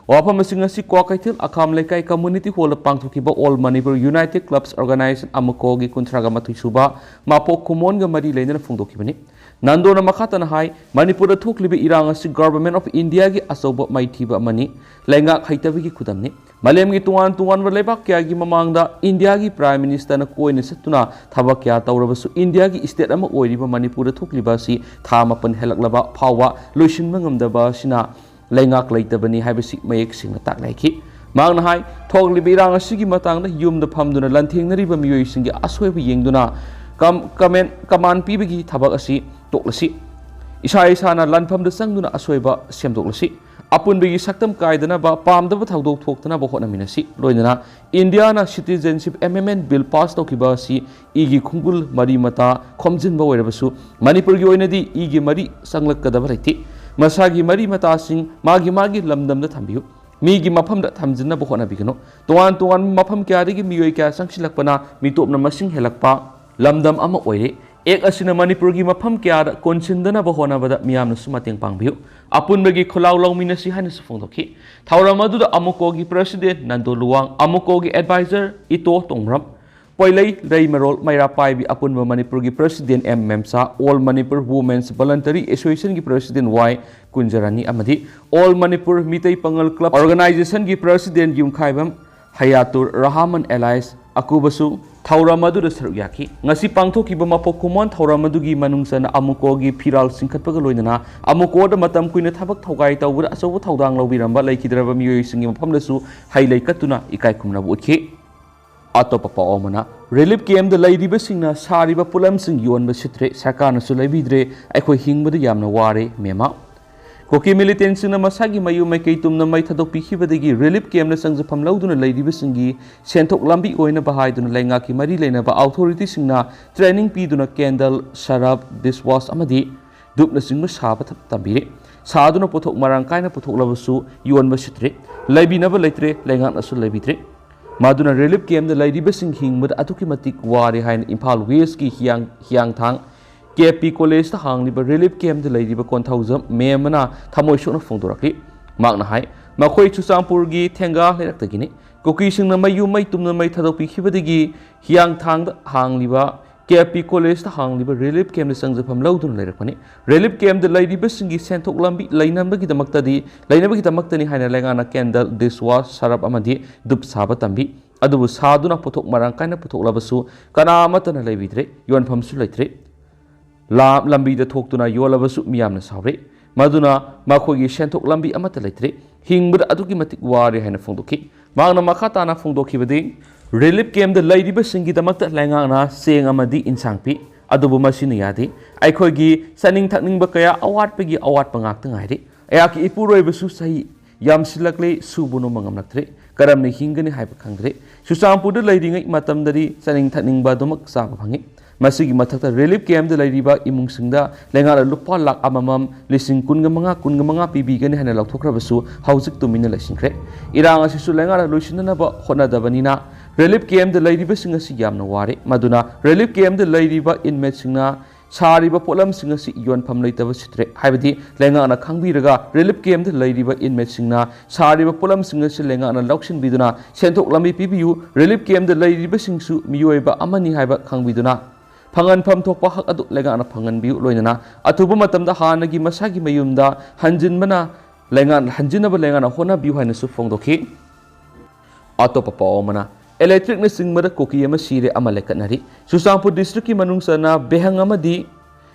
ꯋꯥꯐꯝ ꯑꯁꯤ ꯉꯁꯤ ꯀ꯭ꯋꯥꯀꯩꯊꯦꯜ ꯑꯈꯥꯝ ꯂꯩꯀꯥꯏ Community Hall ꯗ ꯄꯥꯡꯊꯣꯛꯈꯤꯕ All Manipur United Clubs Organization, ꯑꯃꯨꯀꯣꯒꯤ ꯀꯨꯟꯊ꯭ꯔꯥꯒ ꯃꯥꯊꯣꯏ ꯁꯨꯕ ꯃꯄꯣꯛ ꯀꯨꯝꯑꯣꯟꯒ ꯃꯔꯤ ꯂꯩꯅꯅ ꯐꯣꯡꯗꯣꯛꯈꯤꯕꯅꯤ꯫ ꯅꯟꯗꯣꯅ ꯃꯈꯥ ꯇꯥꯅ ꯍꯥꯏ, ꯃꯅꯤꯄꯨꯔꯗ ꯊꯣꯛꯂꯤꯕ ꯏꯔꯥꯡ ꯑꯁꯤ Government of India ꯒꯤ ꯑꯆꯧꯕ ꯃꯥꯏꯊꯤꯕ ꯑꯃꯅꯤ, ꯂꯩꯉꯥꯛ ꯍꯩꯇꯕꯒꯤ ꯈꯨꯗꯝꯅꯤ꯫ ꯃꯥꯂꯦꯝꯒꯤ ꯇꯣꯉꯥꯟ ꯇꯣꯉꯥꯟꯕ ꯂꯩꯕꯥꯛ ꯀꯌꯥꯒꯤ ꯃꯃꯥꯡꯗ ꯏꯟꯗꯤꯌꯥꯒꯤ Prime Minister ꯅ ꯀꯣꯏꯅ ꯆꯠꯇꯨꯅ ꯊꯕꯛ ꯀꯌꯥ ꯇꯧꯔꯕꯁꯨ, ꯏꯟꯗꯤꯌꯥꯒꯤ state ꯑꯃ ꯑꯣꯏꯔꯤꯕ ꯃꯅꯤꯄꯨꯔꯗ ꯊꯣꯛꯂꯤꯕ ꯑꯁꯤ ꯊꯥ ꯃꯥꯄꯟ ꯍꯦꯜꯂꯛꯂꯕ ꯐꯥꯎꯕ ꯂꯣꯏꯁꯤꯟꯕ ꯉꯝꯗꯕ ꯑꯁꯤꯅ ꯂꯩꯉꯥꯛ ꯂꯩꯇꯕꯅꯤ ꯍꯥꯏꯕꯁꯤ ꯃꯌꯦꯛ ꯁꯦꯡꯅ ꯇꯥꯛꯅꯈꯤ꯫ ꯃꯍꯥꯛꯅ ꯍꯥꯏ, ꯊꯣꯛꯂꯤꯕ ꯏꯔꯥꯡ ꯑꯁꯤꯒꯤ ꯃꯇꯥꯡꯗ ꯌꯨꯝꯗ ꯐꯝꯗꯨꯅ ꯂꯥꯟꯊꯦꯡꯅꯔꯤꯕ ꯃꯤꯑꯣꯏꯁꯤꯡꯒꯤ ꯑꯁꯣꯏꯕ ꯌꯦꯡꯗꯨꯅ ꯀꯝ-, ꯀꯃꯦꯟ-, command ꯄꯤꯕꯒꯤ ꯊꯕꯛ ꯑꯁꯤ ꯇꯣꯛꯂꯁꯤ꯫ ꯏꯁꯥ ꯏꯁꯥꯅ ꯂꯥꯟꯐꯝꯗ ꯆꯪꯗꯨꯅ ꯑꯁꯣꯏꯕ ꯁꯦꯝꯗꯣꯛꯂꯁꯤ꯫ ꯑꯄꯨꯟꯕꯒꯤ ꯁꯛꯇꯝ ꯀꯥꯏꯗꯅꯕ, ꯄꯥꯝꯗꯕ ꯊꯧꯗꯣꯛ ꯊꯣꯛꯇꯅꯕ ꯍꯣꯠꯅꯃꯤꯟꯅꯁꯤ꯫ ꯂꯣꯏꯅꯅ ꯏꯟꯗꯤꯌꯥꯅ Citizenship Amendment Bill pass ꯇꯧꯈꯤꯕ ꯑꯁꯤ ꯏꯒꯤ ꯈꯣꯡꯒꯨꯜ ꯃꯔꯤ ꯃꯇꯥ ꯈꯣꯝꯖꯤꯟꯕ ꯑꯣꯏꯔꯕꯁꯨ, ꯃꯅꯤꯄꯨꯔꯒꯤ ꯑꯣꯏꯅꯗꯤ ꯏꯒꯤ ꯃꯔꯤ ꯆꯪꯂꯛꯀꯗꯕ ꯂꯩꯇꯦ꯫ ꯃꯁꯥꯒꯤ ꯃꯔꯤ ꯃꯇꯥꯁꯤꯡ ꯃꯥꯒꯤ ꯃꯥꯒꯤ ꯂꯝꯗꯝꯗ ꯊꯝꯕꯤꯌꯨ꯫ ꯃꯤꯒꯤ ꯃꯐꯝꯗ ꯊꯝꯖꯤꯟꯅꯕ ꯍꯣꯠꯅꯕꯤꯒꯅꯨ꯫ ꯇꯣꯉꯥꯟ ꯇꯣꯉꯥꯟꯕ ꯃꯐꯝ ꯀꯌꯥꯗꯒꯤ ꯃꯤꯑꯣꯏ ꯀꯌꯥ ꯆꯪꯁꯤꯜꯂꯛꯄꯅ ꯃꯤꯇꯣꯞꯅ ꯃꯁꯤꯡ ꯍꯦꯜꯂꯛꯄ ꯂꯝꯗꯝ ꯑꯃ ꯑꯣꯏꯔꯦ꯫ Act ꯑꯁꯤꯅ ꯃꯅꯤꯄꯨꯔꯒꯤ ꯃꯐꯝ ꯀꯌꯥꯗ ꯀꯣꯟꯁꯤꯟꯗꯅꯕ ꯍꯣꯠꯅꯕꯗ ꯃꯤꯌꯥꯝꯅꯁꯨ ꯃꯇꯦꯡ ꯄꯥꯡꯕꯤꯌꯨ꯫ ꯑꯄꯨꯟꯕꯒꯤ ꯈꯣꯜꯂꯥꯎ ꯂꯧꯃꯤꯟꯅꯁꯤ ꯍꯥꯏꯅꯁꯨ ꯐꯣꯡꯗꯣꯛꯈꯤ꯫ ꯊꯧꯔꯝ ꯑꯗꯨꯗ ꯑꯃꯨꯀꯣꯒꯤ President ꯅꯟꯗꯣ ꯂꯨꯋꯥꯡ, ꯑꯃꯨꯀꯣꯒꯤ Advisor ꯏꯇꯣ ꯇꯣꯡꯕ꯭ꯔꯝ, ꯄꯣꯏꯂꯩ ꯂꯩꯃꯔꯣꯜ ꯃꯩꯔꯥ ꯄꯥꯏꯕꯤ, ꯑꯄꯨꯟꯕ ꯃꯅꯤꯄꯨꯔꯒꯤ President M Memcha, All Manipur Women's Voluntary Association ꯒꯤ President ꯋꯥꯏ ꯀꯨꯟꯖꯔꯥꯅꯤ ꯑꯃꯗꯤ All Manipur Meetei Pangal Club Organization ꯒꯤ President ꯌꯨꯝꯈꯥꯏꯕꯝ ꯍꯌꯥꯇꯨꯔ ꯔꯍꯃꯟ ꯑꯦꯂꯥꯏꯁ ꯑꯀꯨꯕꯁꯨ ꯊꯧꯔꯝ ꯑꯗꯨꯗ ꯁꯔꯨꯛ ꯌꯥꯈꯤ꯫ ꯉꯁꯤ ꯄꯥꯡꯊꯣꯛꯈꯤꯕ ꯃꯄꯣꯛ ꯀꯨꯝꯑꯣꯟ ꯊꯧꯔꯝ ꯑꯗꯨꯒꯤ ꯃꯅꯨꯡ ꯆꯟꯅ ꯑꯃꯨꯀꯣꯒꯤ ꯐꯤꯔꯥꯜ ꯆꯤꯡꯈꯠꯄꯒ ꯂꯣꯏꯅꯅ ꯑꯃꯨꯀꯣꯗ ꯃꯇꯝ ꯀꯨꯏꯅ ꯊꯕꯛ ꯊꯧꯒꯥꯏ ꯇꯧꯕꯗ ꯑꯆꯧꯕ ꯊꯧꯗꯥꯡ ꯂꯧꯕꯤꯔꯝꯕ ꯂꯩꯈꯤꯗ꯭ꯔꯕ ꯃꯤꯑꯣꯏꯁꯤꯡꯒꯤ ꯃꯐꯝꯗꯁꯨ ꯍꯩ ꯂꯩ ꯀꯠꯇꯨꯅ ꯏꯀꯥꯏ ꯈꯨꯝꯅꯕ ꯎꯠꯈꯤ꯫ ꯑꯇꯣꯞꯄ ꯄꯥꯎ ꯑꯃꯅ, relief camp ꯗ ꯂꯩꯔꯤꯕꯁꯤꯡꯅ ꯁꯥꯔꯤꯕ ꯄꯣꯠꯂꯝꯁꯤꯡ ꯌꯣꯟꯕ ꯁꯤꯠꯇ꯭ꯔꯦ, ꯁꯔꯀꯥꯔꯅꯁꯨ ꯂꯩꯕꯤꯗ꯭ꯔꯦ, ꯑꯩꯈꯣꯏ ꯍꯤꯡꯕꯗ ꯌꯥꯝꯅ ꯋꯥꯔꯦ, ꯃꯦꯃꯥ꯫ ꯀꯨꯀꯤ militant ꯁꯤꯡꯅ ꯃꯁꯥꯒꯤ ꯃꯌꯨꯝ ꯃꯥꯏꯀꯩ ꯇꯨꯝꯅ ꯃꯩ ꯊꯥꯗꯣꯛꯄꯤꯈꯤꯕꯗꯒꯤ relief camp ꯗ ꯆꯪꯖꯐꯝ ꯂꯧꯗꯨꯅ ꯂꯩꯔꯤꯕꯁꯤꯡꯒꯤ ꯁꯦꯟꯊꯣꯛ ꯂꯝꯕꯤ ꯑꯣꯏꯅꯕ ꯍꯥꯏꯗꯨꯅ ꯂꯩꯉꯥꯛꯀꯤ ꯃꯔꯤ ꯂꯩꯅꯕ authority ꯁꯤꯡꯅ training ꯄꯤꯗꯨꯅ candle, ꯁꯔꯞ, dish wash ꯑꯃꯗꯤ ꯙꯨꯞꯅꯆꯤꯡꯕ ꯁꯥꯕ ꯊ-, ꯇꯝꯕꯤꯔꯦ꯫ ꯁꯥꯗꯨꯅ ꯄꯣꯠꯊꯣꯛ ꯃꯔꯥꯡ ꯀꯥꯏꯅ ꯄꯨꯊꯣꯛꯂꯕꯁꯨ ꯌꯣꯟꯕ ꯁꯤꯠꯇ꯭ꯔꯦ, ꯂꯩꯕꯤꯅꯕ ꯂꯩꯇ꯭ꯔꯦ, ꯂꯩꯉꯥꯛꯅꯁꯨ ꯂꯩꯕꯤꯗ꯭ꯔꯦ꯫ ꯃꯗꯨꯅ relief camp ꯗ ꯂꯩꯔꯤꯕꯁꯤꯡ ꯍꯤꯡꯕꯗ ꯑꯗꯨꯛꯀꯤ ꯃꯇꯤꯛ ꯋꯥꯔꯦ ꯍꯥꯏꯅ ꯏꯝꯐꯥꯜ West ꯀꯤ ꯍꯤꯌꯥꯡ-, ꯍꯤꯌꯥꯡꯊꯥꯡ K P College ꯇ ꯍꯥꯡꯂꯤꯕ relief camp ꯗ ꯂꯩꯔꯤꯕ ꯀꯣꯟꯊꯧꯖꯝ ꯃꯦꯝ ꯑꯃꯅ ꯊꯃꯣꯏ ꯁꯣꯛꯅ ꯐꯣꯡꯗꯣꯔꯛꯂꯤ꯫ ꯃꯍꯥꯛꯅ ꯍꯥꯏ, ꯃꯈꯣꯏ ꯆꯨꯔꯆꯥꯟꯄꯨꯔꯒꯤ ꯊꯦꯡꯒꯥ ꯂꯩꯔꯛꯇꯒꯤꯅꯤ꯫ ꯀꯨꯀꯤꯁꯤꯡꯅ ꯃꯩ ꯌꯨꯝ ꯃꯩ ꯇꯨꯝꯅ ꯃꯩ ꯊꯥꯗꯣꯛꯄꯤꯈꯤꯕꯗꯒꯤ ꯍꯤꯌꯥꯡꯊꯥꯡꯗ ꯍꯥꯡꯂꯤꯕ ꯀꯦ ꯑꯦꯐ ꯄꯤ ꯀꯣꯂꯦꯖꯇ ꯍꯥꯡꯂꯤꯕ ꯔꯤꯂꯤꯐ ꯀꯦꯝꯞꯇ ꯆꯪꯖꯐꯝ ꯂꯧꯗꯨꯅ ꯂꯩꯔꯛꯄꯅꯤ꯫ ꯔꯤꯂꯤꯐ ꯀꯦꯝꯞꯇ ꯂꯩꯔꯤꯕꯁꯤꯡꯒꯤ ꯁꯦꯟꯊꯣꯛ ꯂꯝꯕꯤ ꯂꯩꯅꯕꯒꯤꯗꯃꯛꯇꯗꯤ, ꯂꯩꯅꯕꯒꯤꯗꯃꯛꯇꯅꯤ ꯍꯥꯏꯅ ꯂꯩꯉꯥꯛꯅ ꯀꯦꯟꯗꯜ, ꯗꯤꯁꯋꯥꯁ, ꯁꯔꯞ ꯑꯃꯗꯤ ꯙꯨꯞ ꯁꯥꯕ ꯇꯝꯕꯤ꯫ ꯑꯗꯨꯕꯨ ꯁꯥꯗꯨꯅ ꯄꯣꯠꯊꯣꯛ ꯃꯔꯥꯡ ꯀꯥꯏꯅ ꯄꯨꯊꯣꯛꯂꯕꯁꯨ ꯀꯅꯥ ꯑꯃꯠꯇꯅ ꯂꯩꯕꯤꯗ꯭ꯔꯦ, ꯌꯣꯟꯐꯝꯁꯨ ꯂꯩꯇ꯭ꯔꯦ꯫ ꯂꯥ-, ꯂꯝꯕꯤꯗ ꯊꯣꯛꯇꯨꯅ ꯌꯣꯜꯂꯕꯁꯨ ꯃꯤꯌꯥꯝꯅ ꯁꯥꯎꯔꯦ꯫ ꯃꯗꯨꯅ ꯃꯈꯣꯏꯒꯤ ꯁꯦꯟꯊꯣꯛ ꯂꯝꯕꯤ ꯑꯃꯠꯇ ꯂꯩꯇ꯭ꯔꯦ꯫ ꯍꯤꯡꯕꯗ ꯑꯗꯨꯛꯀꯤ ꯃꯇꯤꯛ ꯋꯥꯔꯦ ꯍꯥꯏꯅ ꯐꯣꯡꯗꯣꯛꯈꯤ꯫ ꯃꯍꯥꯛꯅ ꯃꯈꯥ ꯇꯥꯅ ꯐꯣꯡꯗꯣꯛꯈꯤꯕꯗꯤ, ꯔꯤꯂꯤꯐ ꯀꯦꯝꯞꯇ ꯂꯩꯔꯤꯕꯁꯤꯡꯒꯤꯗꯃꯛꯇ ꯂꯩꯉꯥꯛꯅ ꯆꯦꯡ ꯑꯃꯗꯤ ꯏꯟꯁꯥꯡ ꯄꯤ, ꯑꯗꯨꯕꯨ ꯃꯁꯤꯅ ꯌꯥꯗꯦ꯫ ꯑꯩꯈꯣꯏꯒꯤ ꯆꯥꯅꯤꯡ ꯊꯛꯅꯤꯡꯕ ꯀꯌꯥ ꯑꯋꯥꯠꯄꯒꯤ ꯑꯋꯥꯠꯄ ꯉꯥꯛꯇ ꯉꯥꯏꯔꯦ꯫ ꯑꯩꯍꯥꯛꯀꯤ ꯏꯄꯨꯔꯣꯏꯕꯁꯨ ꯆꯍꯤ ꯌꯥꯝꯁꯤꯜꯂꯛꯂꯦ, ꯁꯨꯕ ꯅꯣꯝꯕ ꯉꯝꯂꯛꯇ꯭ꯔꯦ꯫ ꯀꯔꯝꯅ ꯍꯤꯡꯒꯅꯤ ꯍꯥꯏꯕ ꯈꯪꯗ꯭ꯔꯦ꯫ ꯆꯨꯔꯆꯥꯟꯄꯨꯔꯗ ꯂꯩꯔꯤꯉꯩ ꯃꯇꯝꯗꯗꯤ ꯆꯥꯅꯤꯡ ꯊꯛꯅꯤꯡꯕ ꯑꯗꯨꯃꯛ ꯆꯥꯕ ꯐꯪꯉꯤ꯫ ꯃꯁꯤꯒꯤ ꯃꯊꯛꯇ ꯔꯤꯂꯤꯐ ꯀꯦꯝꯞꯇ ꯂꯩꯔꯤꯕ ꯏꯃꯨꯡꯁꯤꯡꯗ ꯂꯩꯉꯥꯛꯅ ꯂꯨꯄꯥ ꯂꯥꯈ ꯑꯃꯃꯝ, ꯂꯤꯁꯤꯡ ꯀꯨꯟꯒ ꯃꯉꯥ, ꯀꯨꯟꯒ ꯃꯉꯥ ꯄꯤꯕꯤꯒꯅꯤ ꯍꯥꯏꯅ ꯂꯧꯊꯣꯛꯈ꯭ꯔꯕꯁꯨ ꯍꯧꯖꯤꯛ ꯇꯨꯃꯤꯟꯅ ꯂꯩꯁꯤꯟꯈ꯭ꯔꯦ꯫ ꯏꯔꯥꯡ ꯑꯁꯤꯁꯨ ꯂꯩꯉꯥꯛꯅ ꯂꯣꯏꯁꯤꯟꯅꯅꯕ ꯍꯣꯠꯅꯗꯕꯅꯤꯅ ꯔꯤꯂꯤꯐ ꯀꯦꯝꯞꯇ ꯂꯩꯔꯤꯕꯁꯤꯡ ꯑꯁꯤ ꯌꯥꯝꯅ ꯋꯥꯔꯦ꯫ ꯃꯗꯨꯅ ꯔꯤꯂꯤꯐ ꯀꯦꯝꯞꯇ ꯂꯩꯔꯤꯕ ꯏꯟꯃꯦꯠꯁꯤꯡꯅ ꯁꯥꯔꯤꯕ ꯄꯣꯠꯂꯝꯁꯤꯡ ꯑꯁꯤ ꯌꯣꯟꯐꯝ ꯂꯩꯇꯕ ꯁꯤꯠꯇ꯭ꯔꯦ ꯍꯥꯏꯕꯗꯤ ꯂꯩꯉꯥꯛꯅ ꯈꯪꯕꯤꯔꯒ ꯔꯤꯂꯤꯐ ꯀꯦꯝꯞꯇ ꯂꯩꯔꯤꯕ ꯏꯟꯃꯦꯠꯁꯤꯡꯅ ꯁꯥꯔꯤꯕ ꯄꯣꯠꯂꯝꯁꯤꯡ ꯑꯁꯤ ꯂꯩꯉꯥꯛꯅ ꯂꯧꯁꯤꯟꯕꯤꯗꯨꯅ ꯁꯦꯟꯊꯣꯛ ꯂꯝꯕꯤ ꯄꯤꯕꯤꯌꯨ꯫ ꯔꯤꯂꯤꯐ ꯀꯦꯝꯞꯇ ꯂꯩꯔꯤꯕꯁꯤꯡꯁꯨ ꯃꯤꯑꯣꯏꯕ ꯑꯃꯅꯤ ꯍꯥꯏꯕ ꯈꯪꯕꯤꯗꯨꯅ ꯐꯪꯍꯟꯐꯝ ꯊꯣꯛꯄ ꯍꯛ ꯑꯗꯨ ꯂꯩꯉꯥꯛꯅ ꯐꯪꯍꯟꯕꯤꯌꯨ꯫ ꯂꯣꯏꯅꯅ ꯑꯊꯨꯕ ꯃꯇꯝꯗ ꯍꯥꯟꯅꯒꯤ ꯃꯁꯥꯒꯤ ꯃꯌꯨꯝꯗ ꯍꯟꯖꯤꯟꯕꯅ ꯂꯩꯉꯥꯛ-, ꯍꯟꯖꯤꯟꯅꯕ ꯂꯩꯉꯥꯛꯅ ꯍꯣꯠꯅꯕꯤꯌꯨ ꯍꯥꯏꯅꯁꯨ ꯐꯣꯡꯗꯣꯛꯈꯤ꯫ ꯑꯇꯣꯞꯄ ꯄꯥꯎ ꯑꯃꯅ, ꯏꯂꯦꯛꯇ꯭ꯔꯤꯛꯅ ꯆꯤꯡꯕꯗ ꯀꯨꯀꯤ ꯑꯃ ꯁꯤꯔꯦ, ꯑꯃ ꯂꯩꯈꯠꯅꯔꯤ꯫ ꯆꯨꯔꯆꯥꯟꯄꯨꯔ ꯗꯤꯁꯇ꯭ꯔꯤꯛꯀꯤ ꯃꯅꯨꯡ ꯆꯟꯅ ꯕꯦꯍꯪ ꯑꯃꯗꯤ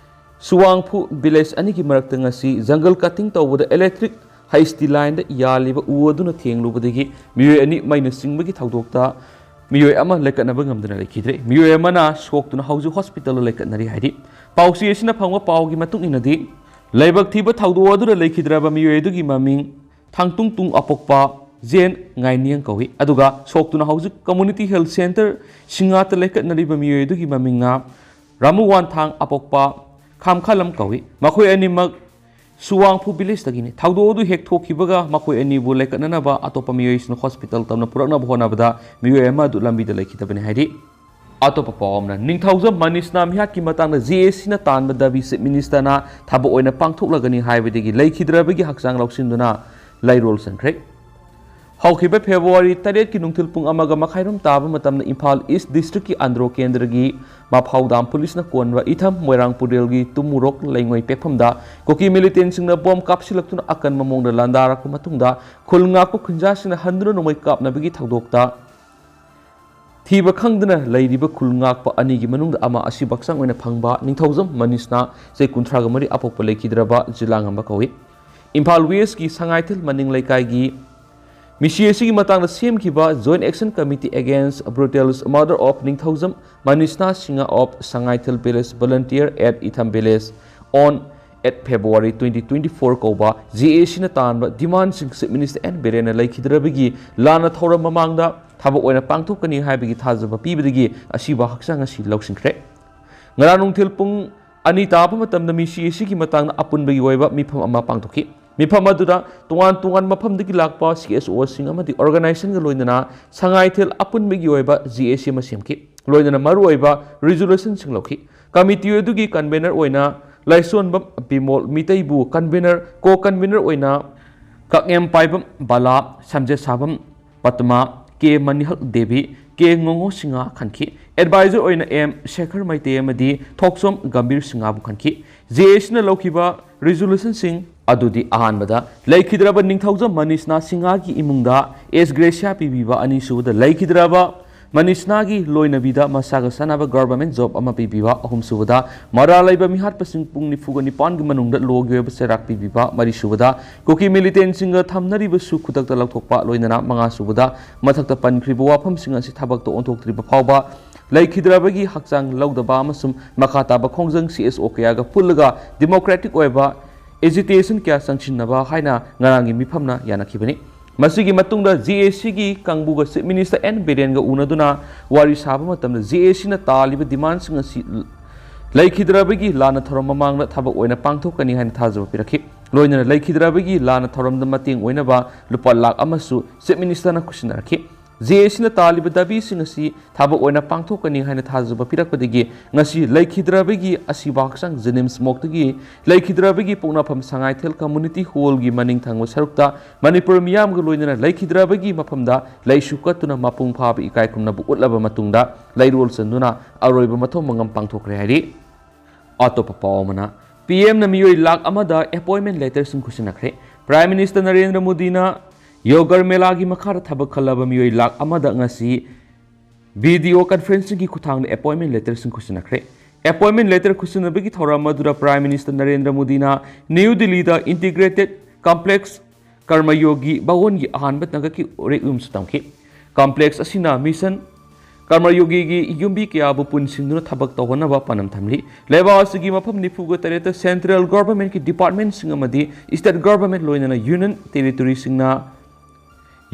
ꯁꯨꯋꯥꯡꯐꯨ ꯚꯤꯂꯦꯖ ꯑꯅꯤꯒꯤ ꯃꯔꯛꯇ ꯉꯁꯤ ꯖꯪꯒꯜ ꯀꯠꯇꯤꯡ ꯇꯧꯕꯗ ꯏꯂꯦꯛꯇ꯭ꯔꯤꯛ ꯍꯩꯁꯇꯤ ꯂꯥꯏꯟꯗ ꯌꯥꯜꯂꯤꯕ ꯎ ꯑꯗꯨꯅ ꯊꯦꯡꯂꯨꯕꯗꯒꯤ ꯃꯤꯑꯣꯏ ꯑꯅꯤ ꯃꯩꯅ ꯆꯤꯡꯕꯒꯤ ꯊꯧꯗꯣꯛꯇ ꯃꯤꯑꯣꯏ ꯑꯃ ꯂꯩꯈꯠꯅꯕ ꯉꯝꯗꯅ ꯂꯩꯈꯤꯗ꯭ꯔꯦ꯫ ꯃꯤꯑꯣꯏ ꯑꯃꯅ ꯁꯣꯛꯇꯨꯅ ꯍꯧꯖꯤꯛ ꯍꯣꯁꯄꯤꯇꯥꯜꯗ ꯂꯩꯈꯠꯅꯔꯤ ꯍꯥꯏꯔꯤ꯫ ꯄꯥꯎꯆꯦ ꯑꯁꯤꯅ ꯐꯪꯕ ꯄꯥꯎꯒꯤ ꯃꯇꯨꯡ ꯏꯟꯅꯗꯤ, ꯂꯥꯏꯕꯛ ꯊꯤꯕ ꯊꯧꯗꯣꯛ ꯑꯗꯨꯗ ꯂꯩꯈꯤꯗ꯭ꯔꯕ ꯃꯤꯑꯣꯏ ꯑꯗꯨꯒꯤ ꯃꯃꯤꯡ ꯊꯥꯡꯇꯨꯡꯇꯨꯡ ꯑꯄꯣꯛꯄ ꯖꯦꯟ ꯉꯥꯏꯅꯤꯌꯪ ꯀꯧꯏ꯫ ꯑꯗꯨꯒ ꯁꯣꯛꯇꯨꯅ ꯍꯧꯖꯤꯛ ꯀꯝꯃ꯭ꯌꯨꯅꯤꯇꯤ ꯍꯦꯜꯊ ꯁꯦꯟꯇꯔ ꯁꯤꯡꯉꯥꯠꯇ ꯂꯩꯈꯠꯅꯔꯤꯕ ꯃꯤꯑꯣꯏ ꯑꯗꯨꯒꯤ ꯃꯃꯤꯡꯅ ꯔꯥꯃꯨꯋꯥꯟꯊꯥꯡ ꯑꯄꯣꯛꯄ ꯈꯥꯝꯈꯥꯂꯝ ꯀꯧꯏ꯫ ꯃꯈꯣꯏ ꯑꯅꯤꯃꯛ ꯁꯨꯋꯥꯡꯐꯨ ꯚꯤꯂꯦꯖꯇꯒꯤꯅꯤ꯫ ꯊꯧꯗꯣꯛ ꯑꯗꯨ ꯍꯦꯛ ꯊꯣꯛꯈꯤꯕꯒ ꯃꯈꯣꯏ ꯑꯅꯤꯕꯨ ꯂꯩꯈꯠꯅꯅꯕ ꯑꯇꯣꯞꯄ ꯃꯤꯑꯣꯏꯁꯤꯡꯅ ꯍꯣꯁꯄꯤꯇꯥꯜ ꯇꯝꯅ ꯄꯨꯔꯛꯅꯕ ꯍꯣꯠꯅꯕꯗ ꯃꯤꯑꯣꯏ ꯑꯃ ꯑꯗꯨ ꯂꯝꯕꯤꯗ ꯂꯩꯈꯤꯗꯕꯅꯤ ꯍꯥꯏꯔꯤ꯫ ꯑꯇꯣꯞꯄ ꯄꯥꯎ ꯑꯃꯅ, ꯅꯤꯡꯊꯧꯖꯝ ꯃꯅꯤꯁꯅ ꯃꯤꯍꯥꯠꯀꯤ ꯃꯇꯥꯡꯗ ꯖꯦ ꯑꯦ ꯁꯤꯅ ꯇꯥꯟꯕ ꯗꯥꯕꯤ ꯆꯤꯐ ꯃꯤꯅꯤꯁꯇꯔꯅ ꯊꯕꯛ ꯑꯣꯏꯅ ꯄꯥꯡꯊꯣꯛꯂꯒꯅꯤ ꯍꯥꯏꯕꯗꯒꯤ ꯂꯩꯈꯤꯗ꯭ꯔꯕꯒꯤ ꯍꯛꯆꯥꯡ ꯂꯧꯁꯤꯟꯗꯨꯅ ꯂꯩꯔꯣꯜ ꯆꯟꯈ꯭ꯔꯦ꯫ ꯍꯧꯈꯤꯕ ꯐꯦꯕ꯭ꯔꯨꯋꯥꯔꯤ ꯇꯔꯦꯠꯀꯤ ꯅꯨꯡꯊꯤꯜ ꯄꯨꯡ ꯑꯃꯒ ꯃꯈꯥꯏꯔꯣꯝ ꯇꯥꯕ ꯃꯇꯝꯗ ꯏꯝꯐꯥꯜ ꯏꯁ ꯗꯤꯁꯇ꯭ꯔꯤꯛꯀꯤ ꯑꯟꯗ꯭ꯔꯣ ꯀꯦꯟꯗ꯭ꯔꯒꯤ ꯃꯐꯥꯎꯗꯥꯝ ꯄꯨꯂꯤꯁꯅ ꯀꯣꯟꯕ ꯏꯊꯝ ꯃꯣꯏꯔꯥꯡ ꯄꯨꯔꯦꯜꯒꯤ ꯇꯨꯃꯨꯔꯣꯛ ꯂꯩꯉꯣꯏ ꯄꯦꯛꯐꯝꯗ ꯀꯨꯀꯤ ꯃꯤꯂꯤꯇꯦꯟꯁꯤꯡꯅ ꯕꯣꯝ ꯀꯥꯞꯁꯤꯜꯂꯛꯇꯨꯅ ꯑꯀꯟꯕ ꯃꯑꯣꯡꯗ ꯂꯥꯟꯗꯥꯔꯛꯄ ꯃꯇꯨꯡꯗ ꯈꯨꯜ ꯉꯥꯛꯄ ꯈꯨꯟꯖꯥꯁꯤꯡꯅ ꯍꯟꯗꯨꯅ ꯅꯣꯡꯃꯩ ꯀꯥꯞꯅꯕꯒꯤ ꯊꯧꯗꯣꯛꯇ ꯊꯤꯕ ꯈꯪꯗꯅ ꯂꯩꯔꯤꯕ ꯈꯨꯜ ꯉꯥꯛꯄ ꯑꯅꯤꯒꯤ ꯃꯅꯨꯡꯗ ꯑꯃ ꯑꯁꯤꯕ ꯍꯛꯆꯥꯡ ꯑꯣꯏꯅ ꯐꯪꯕ ꯅꯤꯡꯊꯧꯖꯝ ꯃꯅꯤꯁꯅꯥ, ꯆꯍꯤ ꯀꯨꯟꯊ꯭ꯔꯥꯒ ꯃꯔꯤ, ꯑꯄꯣꯛꯄ ꯂꯩꯈꯤꯗ꯭ꯔꯕ ꯖꯤꯂꯥ ꯉꯝꯕ ꯀꯧꯏ꯫ ꯏꯝꯐꯥꯜ ꯋꯦꯁꯀꯤ ꯁꯉꯥꯏꯊꯤꯜ ꯃꯅꯤꯡ ꯂꯩꯀꯥꯏꯒꯤ ꯃꯤꯁꯤ ꯑꯁꯤꯒꯤ ꯃꯇꯥꯡꯗ ꯁꯦꯝꯈꯤꯕ Joint Action Committee Against Brutal Murder of Ningthoujam ꯃꯅꯤꯁꯅꯥ Singh of ꯁꯉꯥꯏꯊꯤꯜ Village Volunteer at Itham Village on at February twenty twenty-four ꯀꯧꯕ ꯖꯦ ꯑꯦ ꯁꯤꯅ ꯇꯥꯟꯕ ꯗꯤꯃꯥꯟꯁꯤꯡ ꯆꯤꯐ ꯃꯤꯅꯤꯁꯇꯔ ꯑꯦꯟ ꯕꯤꯔꯦꯟꯅ ꯂꯩꯈꯤꯗ꯭ꯔꯕꯒꯤ ꯂꯥꯟꯅ ꯊꯧꯔꯝ ꯃꯃꯥꯡꯗ ꯊꯕꯛ ꯑꯣꯏꯅ ꯄꯥꯡꯊꯣꯛꯀꯅꯤ ꯍꯥꯏꯕꯒꯤ ꯊꯥꯖꯕ ꯄꯤꯕꯗꯒꯤ ꯑꯁꯤꯕ ꯍꯛꯆꯥꯡ ꯑꯁꯤ ꯂꯧꯁꯤꯟꯈ꯭ꯔꯦ꯫ ꯉꯔꯥꯡ ꯅꯨꯡꯊꯤꯜ ꯄꯨꯡ ꯑꯅꯤ ꯇꯥꯕ ꯃꯇꯝꯗ ꯃꯤꯁꯤ ꯑꯁꯤꯒꯤ ꯃꯇꯥꯡꯗ ꯑꯄꯨꯟꯕꯒꯤ ꯑꯣꯏꯕ ꯃꯤꯐꯝ ꯑꯃ ꯄꯥꯡꯊꯣꯛꯈꯤ꯫ ꯃꯤꯐꯝ ꯑꯗꯨꯗ ꯇꯣꯉꯥꯟ ꯇꯣꯉꯥꯟꯕ ꯃꯐꯝꯗꯒꯤ ꯂꯥꯛꯄ ꯁꯤ ꯑꯦꯁ ꯑꯣꯁꯤꯡ ꯑꯃꯗꯤ ꯑꯣꯔꯒꯅꯥꯏꯖꯦꯁꯟꯒ ꯂꯣꯏꯅꯅ ꯁꯉꯥꯏꯊꯦꯜ ꯑꯄꯨꯟꯕꯒꯤ ꯑꯣꯏꯕ ꯖꯤ ꯑꯦ ꯁꯤ ꯑꯃ ꯁꯦꯝꯈꯤ꯫ ꯂꯣꯏꯅꯅ ꯃꯔꯨꯑꯣꯏꯕ ꯔꯤꯖꯣꯂꯨꯁꯟꯁꯤꯡ ꯂꯧꯈꯤ꯫ ꯀꯃꯤꯇꯤ ꯑꯗꯨꯒꯤ ꯀꯟꯚꯦꯅꯔ ꯑꯣꯏꯅ ꯂꯥꯏꯁꯣꯟꯕꯝ ꯕꯤꯃꯣꯜ ꯃꯤꯇꯩꯕꯨ ꯀꯟꯚꯦꯅꯔ, ꯀꯣ ꯀꯟꯚꯦꯅꯔ ꯑꯣꯏꯅ ꯀꯛꯉꯦꯝ ꯄꯥꯏꯕꯝ ꯕꯂꯥ, ꯁꯝꯖꯦꯠ ꯁꯥꯕꯝ ꯄꯗꯃꯥ, ꯀꯦ ꯃꯅꯤꯍꯛ ꯗꯦꯕꯤ, ꯀꯦ ꯉꯣꯉꯣ ꯁꯤꯡꯍ ꯈꯟꯈꯤ꯫ ꯑꯦꯗꯚꯥꯏꯖꯔ ꯑꯣꯏꯅ ꯑꯦꯝ ꯁꯦꯈꯔ ꯃꯩꯇꯩ ꯑꯃꯗꯤ ꯊꯣꯛꯆꯣꯝ ꯒꯝꯚꯤꯔ ꯁꯤꯡꯍꯕꯨ ꯈꯟꯈꯤ꯫ ꯖꯦ ꯑꯦ ꯁꯤꯅ ꯂꯧꯈꯤꯕ ꯔꯤꯖꯣꯂꯨꯁꯟꯁꯤꯡ ꯑꯗꯨꯗꯤ ꯑꯍꯥꯟꯕꯗ ꯂꯩꯈꯤꯗ꯭ꯔꯕ ꯅꯤꯡꯊꯧꯖꯝ ꯃꯅꯤꯁꯅꯥ ꯁꯤꯡꯍꯒꯤ ꯏꯃꯨꯡꯗ ꯑꯦꯁ ꯒ꯭ꯔꯦꯁꯤꯌꯥ ꯄꯤꯕꯤꯕ, ꯑꯅꯤꯁꯨꯕꯗ ꯂꯩꯈꯤꯗ꯭ꯔꯕ ꯃꯅꯤꯁꯅꯥꯒꯤ ꯂꯣꯏꯅꯕꯤꯗ ꯃꯁꯥꯒ ꯆꯥꯟꯅꯕ ꯒꯚꯔꯟꯃꯦꯟ ꯖꯣꯕ ꯑꯃ ꯄꯤꯕꯤꯕ, ꯑꯍꯨꯝꯁꯨꯕꯗ ꯃꯔꯥ ꯂꯩꯕ ꯃꯤꯍꯥꯠꯄꯁꯤꯡ ꯄꯨꯡ ꯅꯤꯐꯨꯒ ꯅꯤꯄꯥꯟꯒꯤ ꯃꯅꯨꯡꯗ ꯂꯣꯒꯤ ꯑꯣꯏꯕ ꯆꯩꯔꯥꯛ ꯄꯤꯕꯤꯕ, ꯃꯔꯤꯁꯨꯕꯗ ꯀꯨꯀꯤ ꯃꯤꯂꯤꯇꯦꯟꯁꯤꯡꯒ ꯊꯝꯅꯔꯤꯕꯁꯨ ꯈꯨꯗꯛꯇ ꯂꯧꯊꯣꯛꯄ, ꯂꯣꯏꯅꯅ ꯃꯉꯥꯁꯨꯕꯗ ꯃꯊꯛꯇ ꯄꯟꯈ꯭ꯔꯤꯕ ꯋꯥꯐꯝꯁꯤꯡ ꯑꯁꯤ ꯊꯕꯛꯇ ꯑꯣꯟꯊꯣꯛꯇ꯭ꯔꯤꯕ ꯐꯥꯎꯕ ꯂꯩꯈꯤꯗ꯭ꯔꯕꯒꯤ ꯍꯛꯆꯥꯡ ꯂꯧꯗꯕ ꯑꯃꯁꯨꯡ ꯃꯈꯥ ꯇꯥꯕ ꯈꯣꯡꯖꯪ ꯁꯤ ꯑꯦꯁ ꯑꯣ ꯀꯌꯥꯒ ꯄꯨꯜꯂꯒ ꯗꯤꯃꯣꯀ꯭ꯔꯦꯇꯤꯛ ꯑꯣꯏꯕ ꯑꯦꯖꯤꯇꯦꯁꯟ ꯀꯌꯥ ꯆꯪꯁꯤꯟꯅꯕ ꯍꯥꯏꯅ ꯉꯔꯥꯡꯒꯤ ꯃꯤꯐꯝꯅ ꯌꯥꯅꯈꯤꯕꯅꯤ꯫ ꯃꯁꯤꯒꯤ ꯃꯇꯨꯡꯗ ꯖꯦ ꯑꯦ ꯁꯤꯒꯤ ꯀꯥꯡꯕꯨꯒ ꯆꯤꯐ ꯃꯤꯅꯤꯁꯇꯔ ꯑꯦꯟ ꯕꯤꯔꯦꯟꯒ ꯎꯅꯗꯨꯅ ꯋꯥꯔꯤ ꯁꯥꯕ ꯃꯇꯝꯗ ꯖꯦ ꯑꯦ ꯁꯤꯅ ꯇꯥꯜꯂꯤꯕ ꯗꯤꯃꯥꯟꯁꯤꯡ ꯑꯁꯤ ꯂꯩꯈꯤꯗ꯭ꯔꯕꯒꯤ ꯂꯥꯟꯅ ꯊꯧꯔꯝ ꯃꯃꯥꯡꯗ ꯊꯕꯛ ꯑꯣꯏꯅ ꯄꯥꯡꯊꯣꯛꯀꯅꯤ ꯍꯥꯏꯅ ꯊꯥꯖꯕ ꯄꯤꯔꯛꯈꯤ꯫ ꯂꯣꯏꯅꯅ ꯂꯩꯈꯤꯗ꯭ꯔꯕꯒꯤ ꯂꯥꯟꯅ ꯊꯧꯔꯝꯗ ꯃꯇꯦꯡ ꯑꯣꯏꯅꯕ ꯂꯨꯄꯥ ꯂꯥꯈ ꯑꯃꯁꯨ ꯆꯤꯐ ꯃꯤꯅꯤꯁꯇꯔꯅ ꯈꯨꯠꯁꯤꯟꯅꯔꯛꯈꯤ꯫ ꯖꯦ ꯑꯦꯁꯤꯅ ꯇꯥꯜꯂꯤꯕ ꯗꯥꯕꯤꯁꯤꯡ ꯑꯁꯤ ꯊꯕꯛ ꯑꯣꯏꯅ ꯄꯥꯡꯊꯣꯛꯀꯅꯤ ꯍꯥꯏꯅ ꯊꯥꯖꯕ ꯄꯤꯔꯛꯄꯗꯒꯤ ꯉꯁꯤ ꯂꯩꯈꯤꯗ꯭ꯔꯕꯒꯤ ꯑꯁꯤꯕ ꯍꯛꯆꯥꯡ ꯖꯦꯅꯤꯝꯁ ꯃꯣꯛꯇꯒꯤ ꯂꯩꯈꯤꯗ꯭ꯔꯕꯒꯤ ꯄꯣꯛꯅꯐꯝ ꯁꯉꯥꯏꯊꯦꯜ ꯀꯝꯃ꯭ꯌꯨꯅꯤꯇꯤ ꯍꯣꯜꯒꯤ ꯃꯅꯤꯡ ꯊꯪꯕ ꯁꯔꯨꯛꯇ ꯃꯅꯤꯄꯨꯔ ꯃꯤꯌꯥꯝꯒ ꯂꯣꯏꯅꯅ ꯂꯩꯈꯤꯗ꯭ꯔꯕꯒꯤ ꯃꯐꯝꯗ ꯂꯩꯁꯨ ꯀꯠꯇꯨꯅ ꯃꯄꯨꯡ ꯐꯥꯕ ꯏꯀꯥꯏ ꯈꯨꯝꯅꯕ ꯎꯠꯂꯕ ꯃꯇꯨꯡꯗ ꯂꯩꯔꯣꯜ ꯆꯟꯗꯨꯅ ꯑꯔꯣꯏꯕ ꯃꯊꯧ ꯃꯉꯝ ꯄꯥꯡꯊꯣꯛꯈ꯭ꯔꯦ ꯍꯥꯏꯔꯤ꯫ ꯑꯇꯣꯞꯄ ꯄꯥꯎ ꯑꯃꯅ, ꯄꯤ ꯑꯦꯝꯅ ꯃꯤꯑꯣꯏ ꯂꯥꯈ ꯑꯃꯗ ꯑꯦꯄꯣꯏꯟꯃꯦꯟ ꯂꯦꯇꯔꯁꯤꯡ ꯈꯨꯠꯁꯤꯟꯅꯈ꯭ꯔꯦ꯫ ꯄ꯭ꯔꯥꯏꯝ ꯃꯤꯅꯤꯁꯇꯔ ꯅꯔꯦꯟꯗ꯭ꯔ ꯃꯣꯗꯤꯅ ꯌꯣꯒꯔ ꯃꯦꯂꯥꯒꯤ ꯃꯈꯥꯗ ꯊꯕꯛ ꯈꯜꯂꯕ ꯃꯤꯑꯣꯏ ꯂꯥꯈ ꯑꯃꯗ ꯉꯁꯤ ꯚꯤꯗꯤꯑꯣ ꯀꯟꯐꯔꯦꯟꯁꯤꯡꯒꯤ ꯈꯨꯠꯊꯥꯡꯗ ꯑꯦꯄꯣꯏꯟꯃꯦꯟ ꯂꯦꯇꯔꯁꯤꯡ ꯈꯨꯠꯁꯤꯟꯅꯈ꯭ꯔꯦ꯫ ꯑꯦꯄꯣꯏꯟꯃꯦꯟ ꯂꯦꯇꯔ ꯈꯨꯠꯁꯤꯟꯅꯕꯒꯤ ꯊꯧꯔꯝ ꯑꯗꯨꯗ ꯄ꯭ꯔꯥꯏꯝ ꯃꯤꯅꯤꯁꯇꯔ ꯅꯔꯦꯟꯗ꯭ꯔ ꯃꯣꯗꯤꯅ ꯅ꯭ꯌꯨ ꯗꯤꯜꯂꯤꯗ ꯏꯟꯇꯤꯒ꯭ꯔꯦꯇꯦꯗ ꯀꯝꯄ꯭ꯂꯦꯛꯁ ꯀꯔꯃꯌꯣꯒꯤ ꯚꯋꯟꯒꯤ ꯑꯍꯥꯟꯕ ꯇꯥꯡꯀꯛꯀꯤ ꯎꯔꯦꯛ ꯌꯨꯝꯁꯨ ꯇꯝꯈꯤ꯫ ꯀꯝꯄ꯭ꯂꯦꯛꯁ ꯑꯁꯤꯅ ꯃꯤꯁꯟ ꯀꯔꯃꯌꯣꯒꯤꯒꯤ ꯌꯨꯝꯕꯤ ꯀꯌꯥꯕꯨ ꯄꯨꯟꯁꯤꯟꯗꯨꯅ ꯊꯕꯛ ꯇꯧꯍꯟꯅꯕ ꯄꯥꯟꯗꯝ ꯊꯝꯂꯤ꯫ ꯂꯩꯕꯥꯛ ꯑꯁꯤꯒꯤ ꯃꯐꯝ ꯅꯤꯐꯨꯒ ꯇꯔꯦꯠꯇ ꯁꯦꯟꯇ꯭ꯔꯦꯜ ꯒꯚꯔꯟꯃꯦꯟꯠꯀꯤ ꯗꯤꯄꯥꯔꯠꯃꯦꯟꯠꯁꯤꯡ ꯑꯃꯗꯤ ꯁ꯭ꯇꯦꯠ ꯒꯚꯔꯟꯃꯦꯟꯠ ꯂꯣꯏꯅꯅ ꯌꯨꯅꯤꯌꯟ ꯇꯦꯔꯤꯇꯣꯔꯤꯁꯤꯡꯅ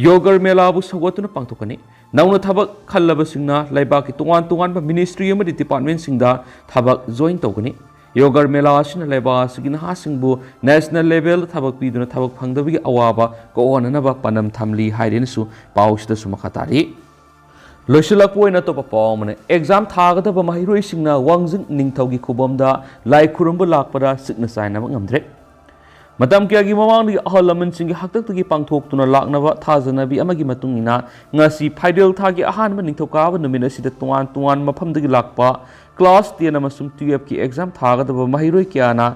ꯌꯣꯒꯔ ꯃꯦꯂꯥꯕꯨ ꯁꯧꯒꯠꯇꯨꯅ ꯄꯥꯡꯊꯣꯛꯀꯅꯤ꯫ ꯅꯧꯅ ꯊꯕꯛ ꯈꯜꯂꯕꯁꯤꯡꯅ ꯂꯩꯕꯥꯛꯀꯤ ꯇꯣꯉꯥꯟ ꯇꯣꯉꯥꯟꯕ ꯃꯤꯅꯤꯁꯇ꯭ꯔꯤ ꯑꯃꯗꯤ ꯗꯤꯄꯥꯔꯠꯃꯦꯟꯠꯁꯤꯡꯗ ꯊꯕꯛ ꯖꯣꯏꯟ ꯇꯧꯒꯅꯤ꯫ ꯌꯣꯒꯔ ꯃꯦꯂꯥ ꯑꯁꯤꯅ ꯂꯩꯕꯥꯛ ꯑꯁꯤꯒꯤ ꯅꯍꯥꯁꯤꯡꯕꯨ ꯅꯦꯁꯅꯦꯜ ꯂꯦꯚꯦꯜꯗ ꯊꯕꯛ ꯄꯤꯗꯨꯅ ꯊꯕꯛ ꯐꯪꯗꯕꯒꯤ ꯑꯋꯥꯕ ꯀꯣꯛꯍꯟꯅꯅꯕ ꯄꯥꯟꯗꯝ ꯊꯝꯂꯤ ꯍꯥꯏꯔꯦꯅꯁꯨ ꯄꯥꯎꯁꯤꯗꯁꯨ ꯃꯈꯥ ꯇꯥꯔꯤ꯫ ꯂꯣꯏꯁꯤꯜꯂꯛꯄ ꯑꯣꯏꯅ ꯑꯇꯣꯞꯄ ꯄꯥꯎ ꯑꯃꯅ, ꯑꯦꯛꯖꯥꯝ ꯊꯥꯒꯗꯕ ꯃꯍꯩꯔꯣꯏꯁꯤꯡꯅ ꯋꯥꯡꯖꯤꯡ ꯅꯤꯡꯊꯧꯒꯤ ꯈꯨꯕꯝꯗ ꯂꯥꯏ ꯈꯨꯔꯨꯝꯕ ꯂꯥꯛꯄꯗ ꯁꯤꯠꯅ ꯆꯥꯏꯅꯕ ꯉꯝꯗ꯭ꯔꯦ꯫ ꯃꯇꯝ ꯀꯌꯥꯒꯤ ꯃꯃꯥꯡꯗꯒꯤ ꯑꯍꯜ ꯂꯃꯟꯁꯤꯡꯒꯤ ꯍꯥꯛꯇꯛꯇꯒꯤ ꯄꯥꯡꯊꯣꯛꯇꯨꯅ ꯂꯥꯛꯅꯕ ꯊꯥꯖꯅꯕꯤ ꯑꯃꯒꯤ ꯃꯇꯨꯡ ꯏꯟꯅ, ꯉꯁꯤ ꯐꯥꯏꯔꯦꯜ ꯊꯥꯒꯤ ꯑꯍꯥꯟꯕ ꯅꯤꯡꯊꯧꯀꯥꯕ ꯅꯨꯃꯤꯠ ꯑꯁꯤꯗ ꯇꯣꯉꯥꯟ ꯇꯣꯉꯥꯟꯕ ꯃꯐꯝꯗꯒꯤ ꯂꯥꯛꯄ ꯀ꯭ꯂꯥꯁ ꯇꯦꯟ ꯑꯃꯁꯨꯡ ꯇꯨꯌꯦꯜꯐꯀꯤ ꯑꯦꯛꯖꯥꯝ ꯊꯥꯒꯗꯕ ꯃꯍꯩꯔꯣꯏ ꯀꯌꯥꯅ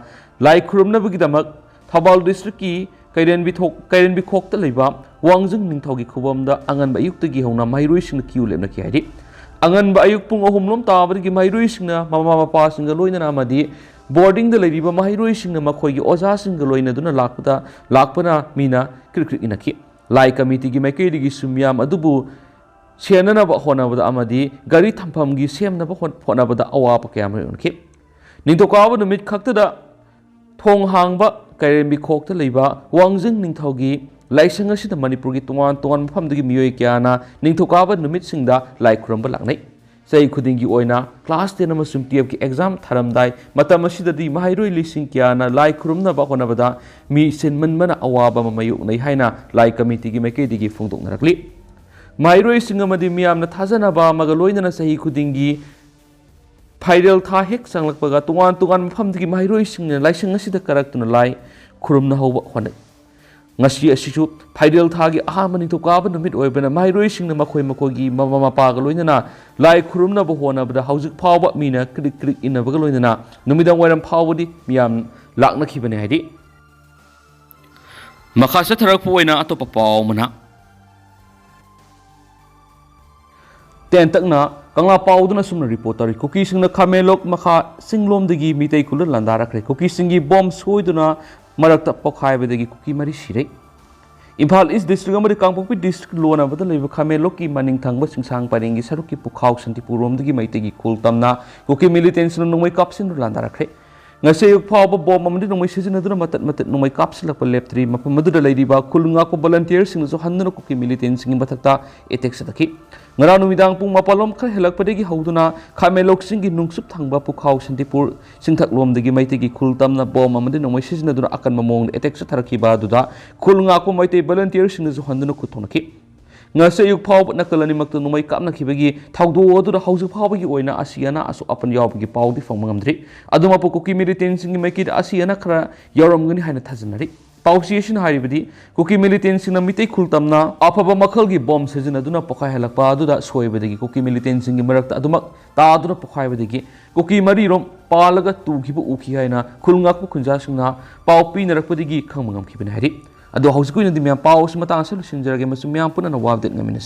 ꯂꯥꯏ ꯈꯨꯔꯨꯝꯅꯕꯒꯤꯗꯃꯛ ꯊꯧꯕꯥꯜ ꯗꯤꯁꯇ꯭ꯔꯤꯛꯀꯤ ꯀꯩꯔꯦꯟꯕꯤ ꯊꯣꯛ-, ꯀꯩꯔꯦꯟꯕꯤ ꯈꯣꯛꯇ ꯂꯩꯕ ꯋꯥꯡꯖꯤꯡ ꯅꯤꯡꯊꯧꯒꯤ ꯈꯨꯕꯝꯗ ꯑꯉꯟꯕ ꯑꯌꯨꯛꯇꯒꯤ ꯍꯧꯅ ꯃꯍꯩꯔꯣꯏꯁꯤꯡꯅ ꯀ꯭ꯌꯨ ꯂꯦꯞꯅꯈꯤ ꯍꯥꯏꯔꯤ꯫ ꯑꯉꯟꯕ ꯑꯌꯨꯛ ꯄꯨꯡ ꯑꯍꯨꯝ ꯂꯣꯝ ꯇꯥꯕꯗꯒꯤ ꯃꯍꯩꯔꯣꯏꯁꯤꯡꯅ ꯃꯃꯥ ꯃꯄꯥꯁꯤꯡꯒ ꯂꯣꯏꯅꯅ ꯑꯃꯗꯤ ꯕꯣꯔꯗꯤꯡꯗ ꯂꯩꯔꯤꯕ ꯃꯍꯩꯔꯣꯏꯁꯤꯡꯅ ꯃꯈꯣꯏꯒꯤ ꯑꯣꯖꯥꯁꯤꯡꯒ ꯂꯣꯏꯅꯗꯨꯅ ꯂꯥꯛꯄꯗ, ꯂꯥꯛꯄꯅ ꯃꯤꯅ ꯀ꯭ꯔꯤꯛ ꯀ꯭ꯔꯤꯛ ꯏꯟꯅꯈꯤ꯫ ꯂꯥꯏ ꯀꯃꯤꯇꯤꯒꯤ ꯃꯥꯏꯀꯩꯗꯒꯤꯁꯨ ꯃꯤꯌꯥꯝ ꯑꯗꯨꯕꯨ ꯁꯦꯟꯅꯅꯕ ꯍꯣꯠꯅꯕꯗ ꯑꯃꯗꯤ ꯒꯥꯔꯤ ꯊꯝꯐꯝꯒꯤ ꯁꯦꯝꯅꯕ ꯍꯣꯠ-, ꯍꯣꯠꯅꯕꯗ ꯑꯋꯥꯕ ꯀꯌꯥ ꯃꯥꯌꯣꯛꯅꯈꯤ꯫ ꯅꯤꯡꯊꯧꯀꯥꯕ ꯅꯨꯃꯤꯠ ꯈꯛꯇꯗ ꯊꯣꯡ ꯍꯥꯡꯕ ꯀꯩꯔꯦꯝꯕꯤ ꯈꯣꯛꯇ ꯂꯩꯕ ꯋꯥꯡꯖꯤꯡ ꯅꯤꯡꯊꯧꯒꯤ ꯂꯥꯏꯁꯪ ꯑꯁꯤꯗ ꯃꯅꯤꯄꯨꯔꯒꯤ ꯇꯣꯉꯥꯟ ꯇꯣꯉꯥꯟꯕ ꯃꯐꯝꯗꯒꯤ ꯃꯤꯑꯣꯏ ꯀꯌꯥꯅ ꯅꯤꯡꯊꯧꯀꯥꯕ ꯅꯨꯃꯤꯠꯁꯤꯡꯗ ꯂꯥꯏ ꯈꯨꯔꯨꯝꯕ ꯂꯥꯛꯅꯩ꯫ ꯆꯍꯤ ꯈꯨꯗꯤꯡꯒꯤ ꯑꯣꯏꯅ ꯀ꯭ꯂꯥꯁ ꯇꯦꯟ ꯑꯃꯁꯨꯡ ꯇꯨꯌꯦꯜꯐꯀꯤ ꯑꯦꯛꯖꯥꯝ ꯊꯥꯔꯝꯗꯥꯏ ꯃꯇꯝ ꯑꯁꯤꯗꯗꯤ ꯃꯍꯩꯔꯣꯏ ꯂꯤꯁꯤꯡ ꯀꯌꯥꯅ ꯂꯥꯏ ꯈꯨꯔꯨꯝꯅꯕ ꯍꯣꯠꯅꯕꯗ ꯃꯤ ꯁꯤꯟꯃꯟꯕꯅ ꯑꯋꯥꯕ ꯑꯃ ꯃꯥꯌꯣꯛꯅꯩ ꯍꯥꯏꯅ ꯂꯥꯏ ꯀꯃꯤꯇꯤꯒꯤ ꯃꯥꯏꯀꯩꯗꯒꯤ ꯐꯣꯡꯗꯣꯛꯅꯔꯛꯂꯤ꯫ ꯃꯍꯩꯔꯣꯏꯁꯤꯡ ꯑꯃꯗꯤ ꯃꯤꯌꯥꯝꯅ ꯊꯥꯖꯅꯕ ꯑꯃꯒ ꯂꯣꯏꯅꯅ ꯆꯍꯤ ꯈꯨꯗꯤꯡꯒꯤ ꯐꯥꯏꯔꯦꯜ ꯊꯥ ꯍꯦꯛ ꯆꯪꯂꯛꯄꯒ ꯇꯣꯉꯥꯟ ꯇꯣꯉꯥꯟꯕ ꯃꯐꯝꯗꯒꯤ ꯃꯍꯩꯔꯣꯏꯁꯤꯡꯅ ꯂꯥꯏꯁꯪ ꯑꯁꯤꯗ ꯀꯥꯔꯛꯇꯨꯅ ꯂꯥꯏ ꯈꯨꯔꯨꯝꯅ ꯍꯧꯕ ꯍꯣꯠꯅꯩ꯫ ꯉꯁꯤ ꯑꯁꯤꯁꯨ ꯐꯥꯏꯔꯦꯜ ꯊꯥꯒꯤ ꯑꯍꯥꯟꯕ ꯅꯤꯡꯊꯧꯀꯥꯕ ꯅꯨꯃꯤꯠ ꯑꯣꯏꯕꯅ ꯃꯍꯩꯔꯣꯏꯁꯤꯡꯅ ꯃꯈꯣꯏ ꯃꯈꯣꯏꯒꯤ ꯃꯃꯥ ꯃꯄꯥꯒ ꯂꯣꯏꯅꯅ ꯂꯥꯏ ꯈꯨꯔꯨꯝꯅꯕ ꯍꯣꯠꯅꯕꯗ ꯍꯧꯖꯤꯛ ꯐꯥꯎꯕ ꯃꯤꯅ ꯀ꯭ꯔꯤꯛ ꯀ꯭ꯔꯤꯛ ꯏꯟꯅꯕꯒ ꯂꯣꯏꯅꯅ ꯅꯨꯃꯤꯗꯥꯡ ꯋꯥꯏꯔꯝ ꯐꯥꯎꯕꯗꯤ ꯃꯤꯌꯥꯝ ꯂꯥꯛꯅꯈꯤꯕꯅꯤ ꯍꯥꯏꯔꯤ꯫ ꯃꯈꯥ ꯆꯠꯊꯔꯛꯄ ꯑꯣꯏꯅ ꯑꯇꯣꯞꯄ ꯄꯥꯎ ꯑꯃꯅ, ꯇꯦꯟꯇꯛꯅ ꯀꯪꯂꯥ ꯄꯥꯎꯗꯨꯅ ꯑꯁꯨꯝꯅ ꯔꯤꯄꯣꯔꯠ ꯇꯧꯔꯤ꯫ ꯀꯨꯀꯤꯁꯤꯡꯅ ꯈꯥꯃꯦꯟꯂꯣꯛ ꯃꯈꯥ ꯆꯤꯡꯂꯣꯝꯗꯒꯤ ꯃꯤꯇꯩ ꯈꯨꯜꯗ ꯂꯥꯟꯗꯥꯔꯛꯈ꯭ꯔꯦ꯫ ꯀꯨꯀꯤꯁꯤꯡꯒꯤ ꯕꯣꯝ ꯁꯣꯏꯗꯨꯅ ꯃꯔꯛꯇ ꯄꯣꯈꯥꯏꯕꯗꯒꯤ ꯀꯨꯀꯤ ꯃꯔꯤ ꯁꯤꯔꯦ꯫ ꯏꯝꯐꯥꯜ ꯏꯁ ꯗꯤꯁꯇ꯭ꯔꯤꯛ ꯑꯃꯗꯤ ꯀꯥꯡꯄꯣꯛꯄꯤ ꯗꯤꯁꯇ꯭ꯔꯤꯛ ꯂꯣꯟꯅꯕꯗ ꯂꯩꯕ ꯈꯥꯃꯦꯟꯂꯣꯛꯀꯤ ꯃꯅꯤꯡ ꯊꯪꯕ ꯆꯤꯡꯁꯥꯡ ꯄꯔꯦꯡꯒꯤ ꯁꯔꯨꯛꯀꯤ ꯄꯨꯈꯥꯎ ꯁꯥꯟꯇꯤꯄꯨꯔ ꯔꯣꯝꯗꯒꯤ ꯃꯩꯇꯩꯒꯤ ꯈꯨꯜ ꯇꯝꯅ ꯀꯨꯀꯤ ꯃꯤꯂꯤꯇꯦꯟꯁꯤꯡꯅ ꯅꯣꯡꯃꯩ ꯀꯥꯞꯁꯤꯟꯗꯨꯅ ꯂꯥꯟꯗꯥꯔꯛꯈ꯭ꯔꯦ꯫ ꯉꯁꯤ ꯑꯌꯨꯛ ꯐꯥꯎꯕ ꯕꯣꯝ ꯑꯃꯗꯤ ꯅꯣꯡꯃꯩ ꯁꯤꯖꯤꯟꯅꯗꯨꯅ ꯃꯇꯠ ꯃꯇꯠ ꯅꯣꯡꯃꯩ ꯀꯥꯞꯁꯤꯜꯂꯛꯄ ꯂꯦꯞꯇ꯭ꯔꯤ꯫ ꯃꯐꯝ ꯑꯗꯨꯗ ꯂꯩꯔꯤꯕ ꯈꯨꯜ ꯉꯥꯛꯄ ꯚꯣꯂꯟꯇꯤꯌꯔꯁꯤꯡꯅꯁꯨ ꯍꯟꯗꯨꯅ ꯀꯨꯀꯤ ꯃꯤꯂꯤꯇꯦꯟꯁꯤꯡꯒꯤ ꯃꯊꯛꯇ ꯑꯦꯇꯦꯛ ꯆꯠꯊꯈꯤ꯫ ꯉꯔꯥꯡ ꯅꯨꯃꯤꯗꯥꯡ ꯄꯨꯡ ꯃꯥꯄꯜ ꯂꯣꯝ ꯈꯔ ꯍꯦꯜꯂꯛꯄꯗꯒꯤ ꯍꯧꯗꯨꯅ ꯈꯥꯃꯦꯟꯂꯣꯛ ꯆꯤꯡꯒꯤ ꯅꯨꯡꯆꯨꯞ ꯊꯪꯕ ꯄꯨꯈꯥꯎ ꯁꯥꯟꯇꯤꯄꯨꯔ ꯆꯤꯡꯊꯛꯂꯣꯝꯗꯒꯤ ꯃꯩꯇꯩꯒꯤ ꯈꯨꯜ ꯇꯝꯅ ꯕꯣꯝ ꯑꯃꯗꯤ ꯅꯣꯡꯃꯩ ꯁꯤꯖꯤꯟꯅꯗꯨꯅ ꯑꯀꯟꯕ ꯃꯑꯣꯡꯗ ꯑꯦꯇꯦꯛ ꯆꯠꯊꯔꯛꯈꯤꯕ ꯑꯗꯨꯗ ꯈꯨꯜ ꯉꯥꯛꯄ ꯃꯩꯇꯩ ꯚꯣꯂꯟꯇꯤꯌꯔꯁꯤꯡꯅꯁꯨ ꯍꯟꯗꯨꯅ ꯈꯨꯠ ꯊꯣꯛꯅꯈꯤ꯫ ꯉꯁꯤ ꯑꯌꯨꯛ ꯐꯥꯎꯕ ꯅꯥꯀꯜ ꯑꯅꯤꯃꯛꯇ ꯅꯣꯡꯃꯩ ꯀꯥꯞꯅꯈꯤꯕꯒꯤ ꯊꯧꯗꯣꯛ ꯑꯗꯨꯗ ꯍꯧꯖꯤꯛ ꯐꯥꯎꯕꯒꯤ ꯑꯣꯏꯅ ꯑꯁꯤ ꯑꯅꯥ ꯑꯁꯣꯛ ꯑꯄꯟ ꯌꯥꯎꯕꯒꯤ ꯄꯥꯎꯗꯤ ꯐꯪꯕ ꯉꯝꯗ꯭ꯔꯤ꯫ ꯑꯗꯨꯃꯛꯄꯨ ꯀꯨꯀꯤ ꯃꯤꯂꯤꯇꯦꯟꯁꯤꯡꯒꯤ ꯃꯥꯏꯀꯩꯗ ꯑꯁꯤ ꯑꯅꯥ ꯈꯔ ꯌꯥꯎꯔꯝꯒꯅꯤ ꯍꯥꯏꯅ ꯊꯥꯖꯅꯔꯤ꯫ ꯄꯥꯎꯆꯦ ꯑꯁꯤꯅ ꯍꯥꯏꯔꯤꯕꯗꯤ, ꯀꯨꯀꯤ ꯃꯤꯂꯤꯇꯦꯟꯁꯤꯡꯅ ꯃꯤꯇꯩ ꯈꯨꯜ ꯇꯝꯅ ꯑꯐꯕ ꯃꯈꯜꯒꯤ ꯕꯣꯝ ꯁꯤꯖꯤꯟꯅꯗꯨꯅ ꯄꯣꯈꯥꯏꯍꯜꯂꯛꯄ ꯑꯗꯨꯗ ꯁꯣꯏꯕꯗꯒꯤ ꯀꯨꯀꯤ ꯃꯤꯂꯤꯇꯦꯟꯁꯤꯡꯒꯤ ꯃꯔꯛꯇ ꯑꯗꯨꯃꯛ ꯇꯥꯗꯨꯅ ꯄꯣꯈꯥꯏꯕꯗꯒꯤ ꯀꯨꯀꯤ ꯃꯔꯤꯔꯣꯝ ꯄꯥꯜꯂꯒ ꯇꯨꯈꯤꯕ ꯎꯈꯤ ꯍꯥꯏꯅ ꯈꯨꯜ ꯉꯥꯛꯄ ꯈꯨꯟꯖꯥꯁꯤꯡꯅ ꯄꯥꯎ ꯄꯤꯅꯔꯛꯄꯗꯒꯤ ꯈꯪꯕ ꯉꯝꯈꯤꯕꯅꯤ ꯍꯥꯏꯔꯤ꯫ ꯑꯗꯣ ꯍꯧꯖꯤꯛꯀꯤ ꯑꯣꯏꯅꯗꯤ ꯃꯌꯥꯝ ꯄꯥꯎ ꯑꯁꯤ ꯃꯇꯥꯡ ꯑꯁꯤꯗ ꯂꯣꯏꯁꯤꯟꯖꯔꯒꯦ꯫ ꯃꯁꯤ ꯃꯌꯥꯝ ꯄꯨꯟꯅ ꯋꯥꯕꯗꯦꯠ ꯉꯝꯃꯤꯟꯅꯁꯤ꯫